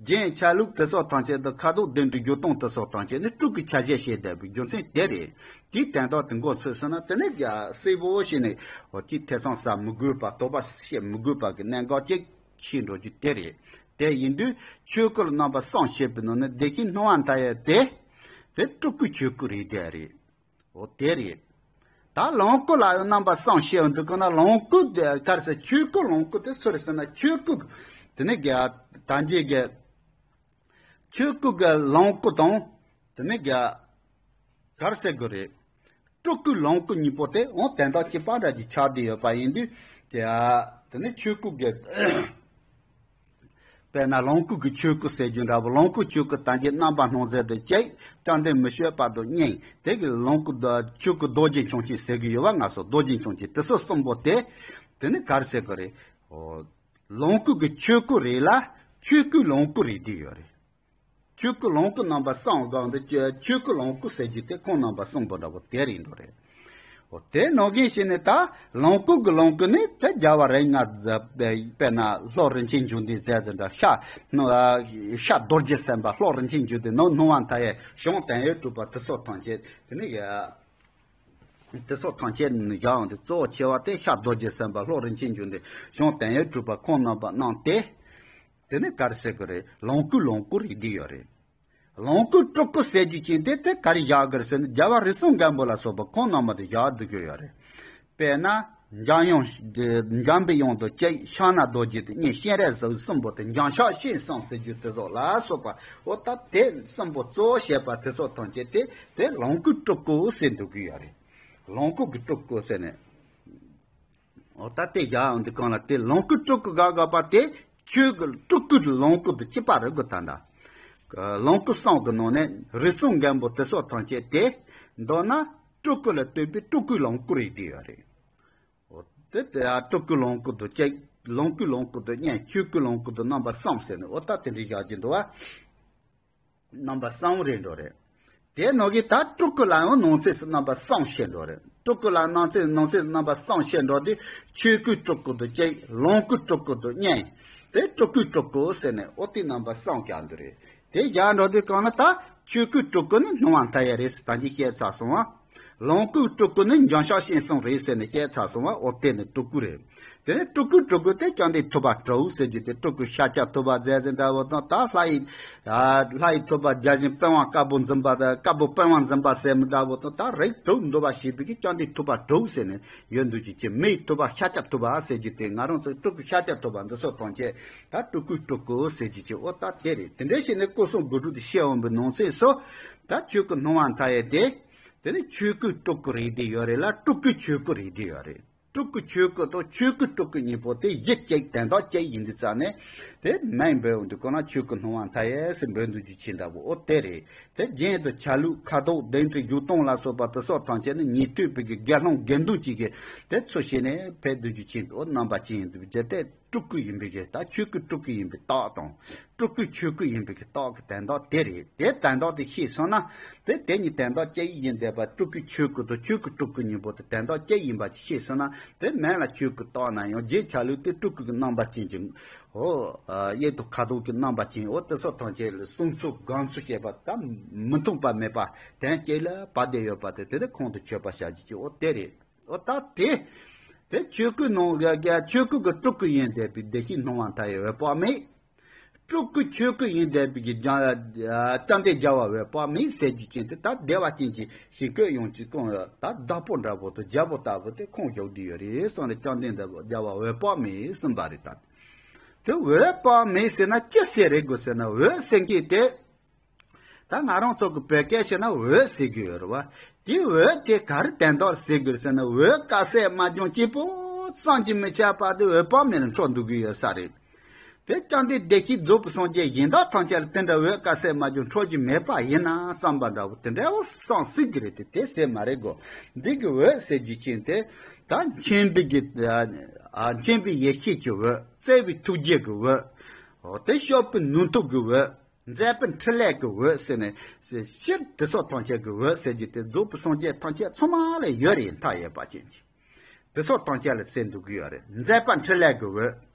རྒྱན་ཆ་ལུགས་དེ་སོགས་ཐམས་ཅད་དང་། ཁ་དོག་ལྡན་པའི་བརྗོད་སྟངས་དེ་སོགས་ཐམས་ཅད་ནི་སྤྲུལ་སྐུའི་ཆ་བྱད་བཤད་བསྡད་པའི་རྒྱུ་མཚན་དེ་རེད། དེའི་དོན་དག་དེ་མགོ་ཚོས་སོང་ན། དེ་ནས་ཡ་གསལ་པོ་བྱས་ནས། འོ་དེ་ཐེ་ཚོམ་ཟ་མི་དགོས་པ། དོགས་པ་བྱེད་མི་དགོས་པ་གི་གནད་འགག་ཅིག་ཤེས་འགྲོ་རྒྱུ་དེ་རེད། དེ་ཡིན་དུས་ཆོས་སྐུ་ལ་རྣམ་པ་གསུམ་བཤད་པའི་ནང་ནས། བདེ་གཤེགས་སྣང་བ་མཐའ་ཡས་དེ། དེ་སྤྲུལ་སྐུའི་ཆོས་སྐུ་རེད་བསྡད་རེད། འོ་དེ་རེད། ད་ལོངས་སྐུ་ལ་ཡང་རྣམ་པ་གསུམ་བཤད་འདུག་ག་ན། ལོངས་སྐུ་དེ་ག་རེ་ཟེར། ཆོས་སྐུ་ལོངས་སྐུ་དེ་སུ་རེད་ཟེར་ན། ཆོས་སྐུ་དེ་ནི་ག་ད་གིན་གི་ཆོས་སྐུ་གི་ལོངས་སྐུ་དང་། དེ་ནི་ག་ག་རེ་ཟེར་དགོས་རེད། སྤྲུལ་སྐུ་ལོངས་སྐུ་གཉིས་པོ་དེ་འོ་དོན་དག་གཅིག་པ་འདྲ་ཅིག་ཆགས་བསྡད་ཡོད་པ་ཡིན་དུས། དེ་ནི་ཆོས་སྐུ་གི། དཔེར་ན་ལོངས་སྐུ་གི་ཆོས་སྐུ་ཟེར་རྒྱུ་འདྲ་པོ། ལོངས་སྐུ་ཆོས་སྐུ་ད་གིན་རྣམ་པར་སྣང་མཛད་དང་བཅས། བཅོམ་ལྡན་མི་བསྐྱོད་པ་དང་གཉིས། དེ་གི་ལོངས་སྐུ་དང་ཆོས་སྐུ་རྡོ་རྗེ་འཆང་ཆེན་ཟེར་གི་ཡོད་པ། ང་ཚོ་རྡོ་རྗེ་འཆང་ཆེན་དེ་སོགས་གསུམ་པོ་དེ། དེ་ནི་ག་རེ་ཟེར་དགོས་རེད། འོ། ལོངས་སྐུ་གི་ཆོས་སྐུ་རེད་ལ། ཆོས་སྐུའི་ལོངས་སྐུ་རེད་བསྡད་ཡོད་རེད། ཆོས་སྐུ་ལོངས་སྐུ་རྣམ་པ་གསུམ་སྒང་དུ་ཆོས་སྐུ་ལོངས་སྐུ་ཟེར་རྒྱུ་དེ་ཁོང་རྣམ་པ་གསུམ་པོ་འདྲ་པོ་དེ་རེད་འགྲོ་རེད། འོ་དེ་ནང་བཞིན་བྱས་ནས་ད་ལོངས་སྐུ་གི་ལོངས་སྐུ་ནི་དེ་རྒྱལ་བ་རིགས་ལྔ། དཔེར་ན་ལྷོ་རིན་ཆེན་འབྱུང་ལྡན་ཟེར་དེ་འདྲ། ཤར་ཤར་རྡོ་རྗེ་སེམས་དཔའ། ལྷོ་རིན་ཆེན་འབྱུང་ལྡན། ནུབ་སྣང་བ་མཐའ་ཡས། བྱང་དོན་ཡོད་གྲུབ་པ། དེ་སོགས་ཐམས་ཅད་དེ་ནི་ཡ། དེ་སོགས་ཐམས་ཅད་ནི་བཞག་ཡོང་དུས། གཙོ་བོ་ཆེ་བ་དེ་ཤར་རྡོ་རྗེ་སེམས་དཔའ། ལྷོ་རིན་ཆེན་འབྱུང་ལྡན། བྱང་དོན་ཡོད་གྲུབ་པ། ཁོང་རྣམ་པ་གནང་སྟེ། དེ་ནི་ག་རེ་ཟེར་དགོས་རེད། ལོངས་སྐུ་ལོངས་སྐུ་རེད་བསྡད་ཡོད་རེད། ལོངས་སྐུ་སྤྲུལ་སྐུ་ཟེར་རྒྱུ་ཅན་དེ་དེ་ག་རེ་བཞག་དགོས་རེད་ཟེར་ན། རྒྱལ་བ་རིགས་གསུམ་མགོན་པོ་ལ་སོགས་པ་ཁོང་རྣམ་པ་དེ་བཞག་སྡོད་ཀྱི་ཡོད་རེད། དཔེར་ན་འཇམ་དབྱངས། འཇམ་པའི་དབྱངས་དང་བཅས། ཕྱག་ན་རྡོ་རྗེ་དང་གཉིས། སྤྱན་རས་གཟིགས་གསུམ་པོ་དེ། འཇམ་ཕྱག་སྤྱན་གསུམ་ཟེར་རྒྱུ་དེ་སོགས་ལ་སོགས་པ། འོ་ད་དེ་གསུམ་པོ་གཙོ་བོ་བྱས་པ་དེ་སོགས་ཐམས་ཅད་དེ་དེ་ལོངས་སྐུ་སྤྲུལ་སྐུ་ཟེར་འདོད་ཀྱི་ཡོད་རེད། ལོངས་སྐུ་གི་སྤྲུལ་སྐུ་ཟེར་ནས། འོ་ད་དེ་བཞག་ཡོང་དུས་གང་ལ་དེ་ལོངས་སྐུ་སྤྲུལ་སྐུ་དགག་དགོས་པ་དེ། ཆོས་ཀྱི་སྤྲུལ་སྐུ་ལོངས་སྐུ་དང་གཅིག་པ་རེད་གོ། ད་ལྟ་ལོངས་སྐུ་གསུམ་གྱི་ནང་ནས་རིགས་གསུམ་མགོན་པོ་དེ་སོགས་ཐམས་ཅད་དེ་མདོར་ན་སྤྲུལ་སྐུ་ལ་ལྟོས་པའི་སྤྲུལ་སྐུའི་ལོངས་སྐུ་རེད་བསྡད་ཡོད་རེད། འོ་དེ་དེ་ཡང་སྤྲུལ་སྐུའི་ལོངས་སྐུ་དང་གཅིག། ལོངས་སྐུའི་ལོངས་སྐུ་དང་གཉིས། ཆོས་སྐུའི་ལོངས་སྐུ་དང་རྣམ་པ་གསུམ་ཟེར་ནས། འོ་ད་དེ་འདྲའི་བཞག་གི་འདུག་བ། རྣམ་པ་གསུམ་རེད་འགྲོ་རེད། དེ་ནང་གི་ད་སྤྲུལ་སྐུ་ལ་ཡང་ནང་གསེས་སུ་རྣམ་པ་གསུམ་བཤད་འགྲོ་རེད། སྤྲུལ་སྐུ་ལ་ནང་གསེས་ནང་གསེས་སུ་རྣམ་པ་གསུམ་བཤད་འགྲོ་དུས། ཆོས་སྐུའི་སྤྲུལ་སྐུ་དང་གཅིག། ལོངས་སྐུའི་སྤྲུལ་སྐུ་དང་གཉིས། དེ་སྤྲུལ་སྐུའི་སྤྲུལ་སྐུ་ཟེར་ནས། འོ་དེ་རྣམ་པ་གསུམ་བཞག་འདུག་རེད། དེ་བཞག་འགྲོ་དུས་གང་ལ་ད་ཆོས་སྐུའི་སྤྲུལ་སྐུ་ནི་སྣང་བ་མཐའ་ཡས་རེད་ཟེར་ད་གིན་བཤད་ཚར་སོང་བ། ལོངས་སྐུའི་སྤྲུལ་སྐུ་ནི་འཇམ་ཕྱག་སྤྱན་གསུམ་རེད་ཟེར་ནས་བཤད་ཚར་སོང་བ། འོ་དེ་ནི་སྤྲུལ་སྐུ་རེད། དེ་ནས་སྤྲུལ་སྐུའི་སྤྲུལ་སྐུ་དེ་བཅོམ་ལྡན་ཐུབ་པ་དྲུག་ཟེར་རྒྱུ་དེ། སྤྲུལ་སྐུ་ཤཱཀྱ་ཐུབ་པ་མཛད་ཟེར་འདྲ་བོ་དང་། ད་ལྷ་ཡི་ལྷ་ཡི་ཐུབ་པ་བརྒྱ་བྱིན་པི་ཝང་དཀར་པོ་འཛིན་པ་དང་། དཀར་པོ་པི་ཝང་འཛིན་པ་ཟེར་མི་འདྲ་བོ་དང་། ད་རིགས་དྲུག་འདུལ་བ་ཞེས་པའི་གི་བཅོམ་ལྡན་ཐུབ་པ་དྲུག་ཟེར་ནས་ཡོད་འདུག་ཅིག་ཅིག་མེའི་ཐུབ་པ་ཤཱཀྱ་ཐུབ་པ་ཟེར་རྒྱུ་དེ། ང་རང་ཚོའི་སྤྲུལ་སྐུ་ཤཱཀྱ་ཐུབ་པ་འདི་སོགས་ཐམས་ཅད་ད་སྤྲུལ་སྐུའི་སྤྲུལ་སྐུ་ཟེར་རྒྱུ་ཅིག་འོ་ད་དེ་རེད། དེ་འདྲ་བྱས་ནས་སྐུ་གསུམ་དགུ་ཕྲུགས་དེ་བཤད་འོང་བའི་ནང་གསེས་སུ། ད་ཆོས་སྐུ་སྣང་བ་མཐའ་ཡས་དེ། དེ་ནི་ཆོས་སྐུའི་སྤྲུལ་སྐུ་རེད་དེ་ཡོད་རེད་ལ། སྤྲུལ་སྐུའི་ཆོས་སྐུ་རེད་དེ་ཡོད་རེད། སྤྲུལ་སྐུའི་ཆོས་སྐུ་དང་ཆོས་སྐུའི་སྤྲུལ་སྐུ་གཉིས་པོ་དེ་གཞི་གཅིག་དོན་དག་གཅིག་ཡིན་དུས་ཙང་ནས། དེ་མིང་འབོད་འོང་དུས་གང་ན་ཆོས་སྐུ་སྣང་བ་མཐའ་ཡས་སུ་འབོད་འདུག་རྒྱུ་ཆེ་འདྲ་བོ། ཨོ་དེ་རེད། དེ་རྒྱན་དུ་ཆ་ལུགས་ཁ་དོག་གདན་ཁྲི་བཞུགས་སྟངས་ལ་སོགས་པ་དེ་སོགས་ཐམས་ཅད་ནི་ཉན་ཐོས་པའི་གི་དགེ་སློང་དགེ་འདུན་གཅིག་གིས་དེ་ཚུལ་བཞིན་ནས་ཕེབས་འདུག་རྒྱུ་ཆེ་འདུག་རྣམ་པ་ཅན་ཡིན་དུས་རྒྱུ་དེ། སྤྲུལ་སྐུ་ཡིན་པའི་གི་ད་ཆོས་སྐུ་སྤྲུལ་སྐུ་ཡིན་པའི་རྟགས་དང་། སྤྲུལ་སྐུ་ཆོས་སྐུ་ཡིན་པའི་གི་རྟགས་ཀྱི་དོན་དག་དེ་རེད། དེ་དོན་དག་དེ་ཤེས་སོང་ན། དེ་དེ་གཉིས་དོན་དག་གཅིག་ཡིན་བསྡད་པ། སྤྲུལ་སྐུ་ཆོས་སྐུ་དང་ཆོས་སྐུ་སྤྲུལ་སྐུ་གཉིས་པོ་དེ་དོན་དག་གཅིག་ཡིན་པ་ཅིག་ཤེས་སོང་ན། དེ་མིང་ལ་ཆོས་སྐུ་བཏགས་ན་ཡང་རྗེས་ཆ་ལུགས་དེ་སྤྲུལ་སྐུ་གི་རྣམ་པ་ཅན་གྱི། ཨོ། གཡས་དང་ཁ་དོག་གི་རྣམ་པ་ཅན། ཨོ་དེ་སོགས་ཐམས་ཅད་ལ་གསུང་ཚུལ་སྒོམ་ཚུལ་བཤད་པ་ད་མི་མཐུན་པ་མེད་པ་དོན་གཅིག་ལ་བབས་བསྡད་ཡོད་པ་དེ་དེ་དེ་ཁོང་དུ་ཆུད་པ་བྱ་རྒྱུ་ཅིག་ཨོ་དེ་རེད། ཨོ་ད་དེ། དེ་ཆོས་སྐུ་ནང་གི་ཆོས་སྐུ་གི་སྤྲུལ་སྐུ་ཡིན་བསྡད་པའི་བདེ་གཤེགས་སྣང་བ་མཐའ་ཡས་འོད་དཔག་མེད། སྤྲུལ་སྐུ་ཆོས་སྐུ་ཡིན་བསྡད་པའི་གི་བཅོམ་ལྡན་རྒྱལ་བ་འོད་དཔག་མེད་ཟེར་རྒྱུ་ཅན་དེ་ད་བདེ་བ་ཅན་གྱི་ཞིང་བཀོད་ཡོང་གི་ཀུན་ཡོད། ད་བདག་པོ་འདྲ་པོ་དང་རྒྱལ་པོ་ལྟ་བུ་དེ་ཁོང་བཞུགས་བསྡད་ཡོད་རེད་གསུངས་རེད། བཅོམ་ལྡན་འདས་རྒྱལ་བ་འོད་དཔག་མེད་གསུངས་པ་རེད། ད་དེ་འོད་དཔག་མེད་ཟེར་ན་ཅི་ཟེར་རེད་དགོས་ཟེར་ན། འོད་ཟེར་མཁན་དེ། ད་ང་རང་ཚོ་གི་བོད་སྐད་བཤད་ན་འོད་ཟེར་གྱི་ཡོད་རེད་བ། དེ་འོད་དེ་ག་རེ་དོན་དག་ཟེར་དགོས་ཟེར་ན། འོད་དཀར་གསལ་དམར་ལྗང་སྐྱེས་པོ་བསམ་གྱིས་མི་ཁྱབ་པ་དེ་འོད་དཔག་མེད་ལ་འཕྲོ་འདུ་གི་ཡོད་ས་རེད། དེ་བཅོམ་ལྡན་བདེ་གཤེགས་རྫོགས་པའི་སངས་རྒྱས་གཞན་དག་ཐམས་ཅད་ལ་དེ་འདྲ་འོད་དཀར་གསལ་དམར་ལྗང་འཕྲོ་རྒྱུ་མེད་པ་ཡིན་ན་བསམ་པ་འདྲ་བོ་དེ་འདྲ་བོ་བསམ་སྲིད་ཀྱི་རེད་དེ། དེ་ཟེར་མ་རེད་གོ། འདི་གི་འོད་ཟེར་རྒྱུ་ཅན་དེ། ད་མཁྱེན་པའི་གི། ཨ། མཁྱེན་པའི་ཡེ་ཤེས་ཀྱི་འོད། བརྩེ་བའི་ཐུགས་རྗེ་གི་འོད། འོ་དེ་སྐྱོབ་པའི་ནུས་སྟོབས་ཀྱི་འོད། མཛད་པའི་འཕྲིན་ལས་ཀྱི་འོད་ཟེར་ནས། སྤྱིར་དེ་སོགས་ཐམས་ཅད་ཀྱི་འོད་ཟེར་རྒྱུ་དེ་རྫོགས་པའི་སངས་རྒྱས་ཐམས་ཅད་ཚང་མ་ལ་ཡོད་རེད། མཐའ་ཡས་པ་ཅན་གྱི། དེ་སོགས་ཐམས་ཅད་ལ་ཟེར་འདུག་གི་ཡོད་རེད། མཛད་པ་འཕྲིན་ལས་ཀྱི་འོད།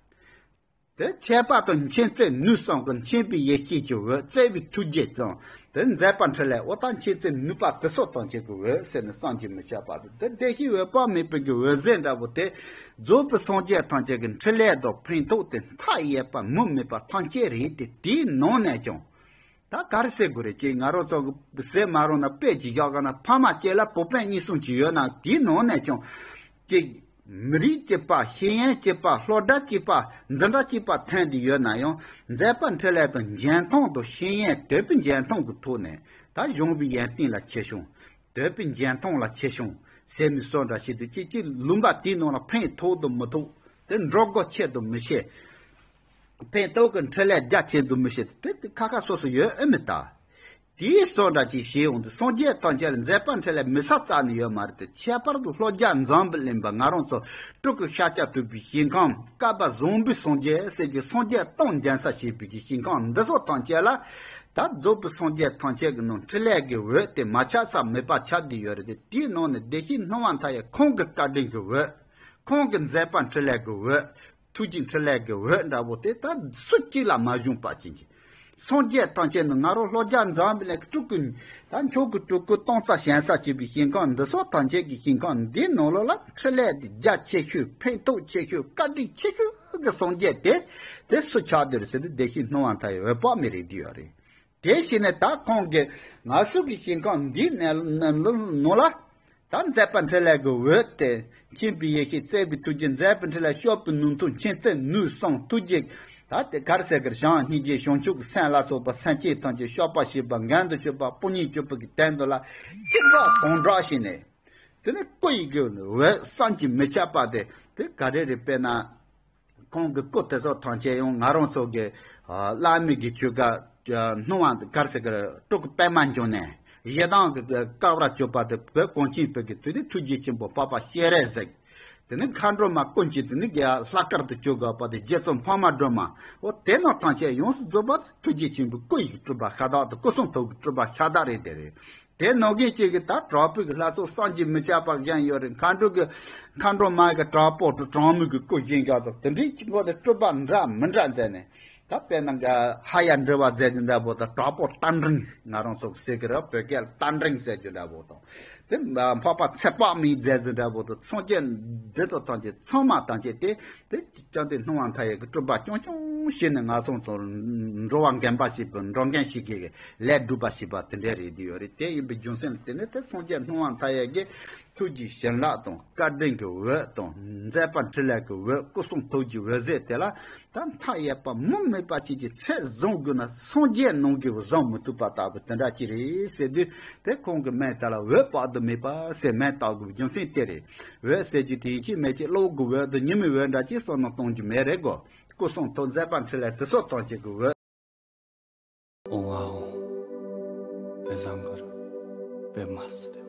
དེ་ཁྱད་པར་དུ་མཁྱེན་བརྩེ་ནུས་གསུམ་གྱི་མཁྱེན་པའི་ཡེ་ཤེས་ཀྱི་འོད། བརྩེ་བའི་ཐུགས་རྗེ་དང་དེ་མཛད་པ་འཕྲིན་ལས། འོ་ད་མཁྱེན་བརྩེ་ནུས་པ་དེ་སོགས་ཐམས་ཅད་ཀྱི་འོད་ཟེར་ནས་བསམ་གྱིས་མི་ཁྱབ་པ་དེ། དེ་བདེ་གཤེགས་འོད་དཔག་མེད་པའི་གི་འོད་ཟེར་འདྲ་པོ་དེ། རྫོགས་པའི་སངས་རྒྱས་ཐམས་ཅད་ཀྱི་འཕྲིན་ལས་དང་ཕན་ཐོགས་དེ་མཐའ་ཡས་པ་མུ་མེད་པ་ཐམས་ཅད་རེད་དེ། དེའི་ནང་ནས་ཀྱང་། ད་ག་རེ་ཟེར་དགོས་རེད། ཅིག་ང་རང་ཚོ་གི་ཟེར་མ་རུང་ན་དཔེ་ཅིག་བཞག་ག་ན། ཕ་མ་གཅིག་ལ་བུ་སྤུན་གཉིས་གསུམ་ཅིག་ཡོད་ན། དེའི་ནང་ནས་ཀྱང་། ཅིག་མི་རིགས་གཅིག་པ། ཤེས་ཡོན་གཅིག་པ། སློབ་གྲྭ་གཅིག་པ། འཛིན་གྲྭ་གཅིག་པ་ཐོན་ཏེ་ཡོད་ན་ཡང་། མཛད་པ་འཕྲིན་ལས་དང་འཇོན་ཐང་དང་ཤེས་ཡོན་དོད་པའི་འཇོན་ཐང་གི་ཐོག་ནས། ད་གཞུང་པའི་ཡོན་ཏན་ལ་ཆེ་ཆུང་། དོད་པའི་འཇོན་ཐང་ལ་ཆེ་ཆུང་ཟེར་མི་སོགས་འདྲ་བྱེད་དུས། ཅིག་ཅིག་ལུང་པ་དེའི་ནང་ལ་ཕན་ཐོགས་དང་མི་ཐོགས། དེ་འགྲོ་སྒོ་ཆེ་དང་མི་ཆེ། ཕན་ཐོགས་ཀྱི་འཕྲིན་ལས་རྒྱ་ཆེ་དང་མི་ཆེ། དེ་དེ་ཁ་ཁ་སོ་སོ་ཡོད་ཨེ་མི་ད། དེའི་སོགས་འདྲ་ཅིག་བྱེད་འོང་དུས། སངས་རྒྱས་ཐམས་ཅད་ལ་མཛད་པ་འཕྲིན་ལས་མི་ས་རྩ་ནས་ཡོད་མ་རེད་དེ། ཁྱད་པར་དུ་ལྷོ་རྒྱལ་འཛམ་བུ་གླིང་པ་ང་རང་ཚོ་སྤྲུལ་སྐུ་ཤཱཀྱ་ཐུབ་པའི་ཞིང་ཁམས། བསྐལ་པ་བཟང་པོའི་སངས་རྒྱས་ཟེར་གྱི་སངས་རྒྱས་སྟོང་འབྱོན་ས་བྱེད་པའི་གི་ཞིང་ཁམས་འདི་སོགས་ཐམས་ཅད་ལ། ད་རྫོགས་པའི་སངས་རྒྱས་ཐམས་ཅད་ཀྱི་ནང་འཕྲིན་ལས་ཀྱི་འོད་དེ་མ་ཁྱབ་ས་མེད་པ་ཁྱབ་བསྡད་ཡོད་རེད་དེ། དེའི་ནང་ནས་བདེ་གཤེགས་སྣང་བ་མཐའ་ཡས་ཁོང་གི་བཀའ་དྲིན་གྱི་འོད། ཁོང་གི་མཛད་པ་འཕྲིན་ལས་ཀྱི་འོད། ཐུགས་རྗེ་འཕྲིན་ལས་ཀྱི་འོད་འདྲ་པོ་དེ་ད་སུ་གཅིག་ལ་མ་བྱུང་བ་ཅན་གྱི། སངས་རྒྱས་ཐམས་ཅད་ནི་ང་རང་ལྷོ་རྒྱལ་འཛམ་བུ་གླིང་སྤྲུལ་སྐུ། ད་མཆོག་གི་སྤྲུལ་སྐུ་སྟོང་རྩ་བྱོན་ས་བྱེད་པའི་ཞིང་ཁམས་འདི་སོགས་ཐམས་ཅད་ཀྱི་ཞིང་ཁམས་འདིའི་ནང་ལོགས་ལ་འཕྲིན་ལས་འདི་རྒྱ་ཆེ་ཤོས། ཕན་ཐོགས་ཆེ་ཤོས། བཀའ་དྲིན་ཆེ་ཤོས་ཀྱི་སངས་རྒྱས་དེ། དེ་སུ་ཆགས་བསྡད་རེད་ཟེར་དུས། བདེ་གཤེགས་སྣང་བ་མཐའ་ཡས་འོད་དཔག་མེད་རེད་བསྡད་ཡོད་རེད། དེ་བྱས་ནས་ད་ཁོང་གིས་ང་ཚོ་གི་ཞིང་ཁམས་འདིའི་ནང་ལ། ད་མཛད་པ་འཕྲིན་ལས་ཀྱི་འོད་དེ། མཁྱེན་པའི་ཡེ་ཤེས། བརྩེ་བའི་ཐུགས་རྗེ། མཛད་པའི་འཕྲིན་ལས། སྐྱོབ་པའི་ནུས་སྟོབས། མཁྱེན་བརྩེ་ནུས་གསུམ། ཐུགས་རྗེ། ད་དེ་ག་རེ་ཟེར་གི་རེད། བྱམས་སྙིང་རྗེ། བྱང་ཆུབ་ཀྱི་སེམས་ལ་སོགས་པ་སེམས་ཅན་ཐམས་ཅད་སྐྱོབ་པར་བྱེད་པ། མགོན་དུ་གྱུར་པ། དཔུང་གཉེན་གྱུར་པ་གི་དོན་དུ་ལ་ཅི་དྲག་གང་དྲག་བྱས་ནས། དེ་ནས་སྐུ་ཡི་གི་འོད་བསམ་གྱིས་མི་ཁྱབ་པ་དེ། དེ་ག་རེ་རེད། དཔེར་ན། ཁོང་གི་སྐུ་དེ་ཚོ་ཐམས་ཅད་ཡང་ང་རང་ཚོ་གི། ཨ། བླ་མེད་ཀྱི་ཆོས་སྐལ། ཨ། སྣང་བ་ག་རེ་ཟེར་གི་རེད། སྤྲུལ་སྐུ་པདྨ་འབྱུང་གནས། ཡི་དམ་གྱི་ཀ་བར་གྱུར་པ་དེ་བོད་གངས་ཅན་བོད་ཀྱི་དུས་དེ་ཐུགས་རྗེ་ཆེན་པོ་འཕགས་པ་སྤྱན་རས་གཟིགས། དེ་ནི་མཁའ་འགྲོ་མ་ཀུན་གྱི་དེ་ནི་གི་ལྷ་སྐལ་དུ་གྱུར་དགོས་པ་དེ་རྗེ་བཙུན་འཕགས་མ་སྒྲོལ་མ། འོ་དེ་རྣམས་ཐམས་ཅད་ཡོངས་སུ་རྫོགས་པ་ཐུགས་རྗེ་ཆེན་པོའི་སྐུ་ཡི་སྤྲུལ་པ་ཤ་སྟག་དང་། སྐུ་གསུང་ཐུགས་ཀྱི་སྤྲུལ་པ་ཤ་སྟག་རེད། དེ་རེད། དེ་ནང་བཞིན་གཅིག་གི་ད་དྲག་པོའི་གི་ལྷ་ཚོགས་བསམ་གྱིས་མི་ཁྱབ་པ་བཞེངས་ཡོད་རེད། མཁའ་འགྲོ་གི། མཁའ་འགྲོ་མ་གི་དྲག་པོ་དང་གྲངས་མེད་ཀྱི་སྐུ་བཞེངས་ཡག་ཚོགས་དེ་འདྲའི་གི་སྒོ་ནས་སྤྲུལ་པ་འདྲ་མི་འདྲ་མཛད་ནས། ད་དཔེར་ན་ག་ཧ་ཡ་འདྲི་བ་མཛད་རྒྱུ་འདྲ་པོ་དང་། དྲག་པོ་རྟ་མགྲིན། ང་རང་ཚོ་གི་ཟེར་གི་རེད། བོད་སྐད་ལ་རྟ་མགྲིན་ཟེར་རྒྱུ་འདྲ་པོ་དང་། དེ་འཕགས་པ་ཚེ་དཔག་མེད་མཛད་རྒྱུ་འདྲ་པོ་དང་། སངས་རྒྱས་འདི་དག་ཐམས་ཅད་ཚང་མ་ཐམས་ཅད་དེ། དེ་བཅོམ་ལྡན་སྣང་བ་མཐའ་ཡས་ཀྱི་སྤྲུལ་པ་རྐྱང་རྐྱང་བྱས་ནས་ང་ཚོ་ཚོ་འགྲོ་བ་འགེམས་པ་ཞིག་གི། འགྲོ་མགོན་ཞིག་གི་ལས་སྒྲུབ་པ་ཞིག་པ་དེ་འདྲ་རེད་བསྡད་ཡོད་རེད། དེ་ཡིན་པའི་རྒྱུ་མཚན་ལ་བརྟེན་ནས་དེ་སངས་རྒྱས་སྣང་བ་མཐའ་ཡས་ཀྱི་ཐུགས་ཀྱི་བྱིན་རླབས་དང་། བཀའ་དྲིན་གྱི་འོད་དང་། མཛད་པ་འཕྲིན་ལས་ཀྱི་འོད། སྐུ་གསུང་ཐུགས་ཀྱི་འོད་ཟེར་དེ་ལ་ད་མཐའ་ཡས་པ་མུ་མེད་པ་ཅིག་གི་ཚད་བཟུང་དགོས་ན། སངས་རྒྱས་ནང་གི་བཟུང་མི་ཐུབ་པ་ལྟ་བུ་དེ་འདྲ་ཅིག་རེད་ཟེར་དུས། དེ་ཁོང་གི་མིང་དེ་ལ་འོད་དཔག་ མེད་པ་ཟེར་མེད་བཏགས་དགོས་རྒྱུ་མཚན་དེ་རེད། འོད་ཟེར་རྒྱུ་དེ་ཡིན་གཅིག་མེད་གཅིག་གློ་བུར་གྱི་འོད་དང་ཉི་མའི་འོད་འདྲ་གཅིག་བསམ་བློ་གཏོང་རྒྱུ་མེད་རེད་གོ། སྐུ་གསུང་ཐུགས་མཛད་པ་འཕྲིན་ལས་དེ་ཚོ་གཏོང་བྱེད་ཀྱི་འོད། ཨོང་ཨ་ཨོང་། པད་བཟང་གུ་རུ། པདྨ་སིདྡྷི།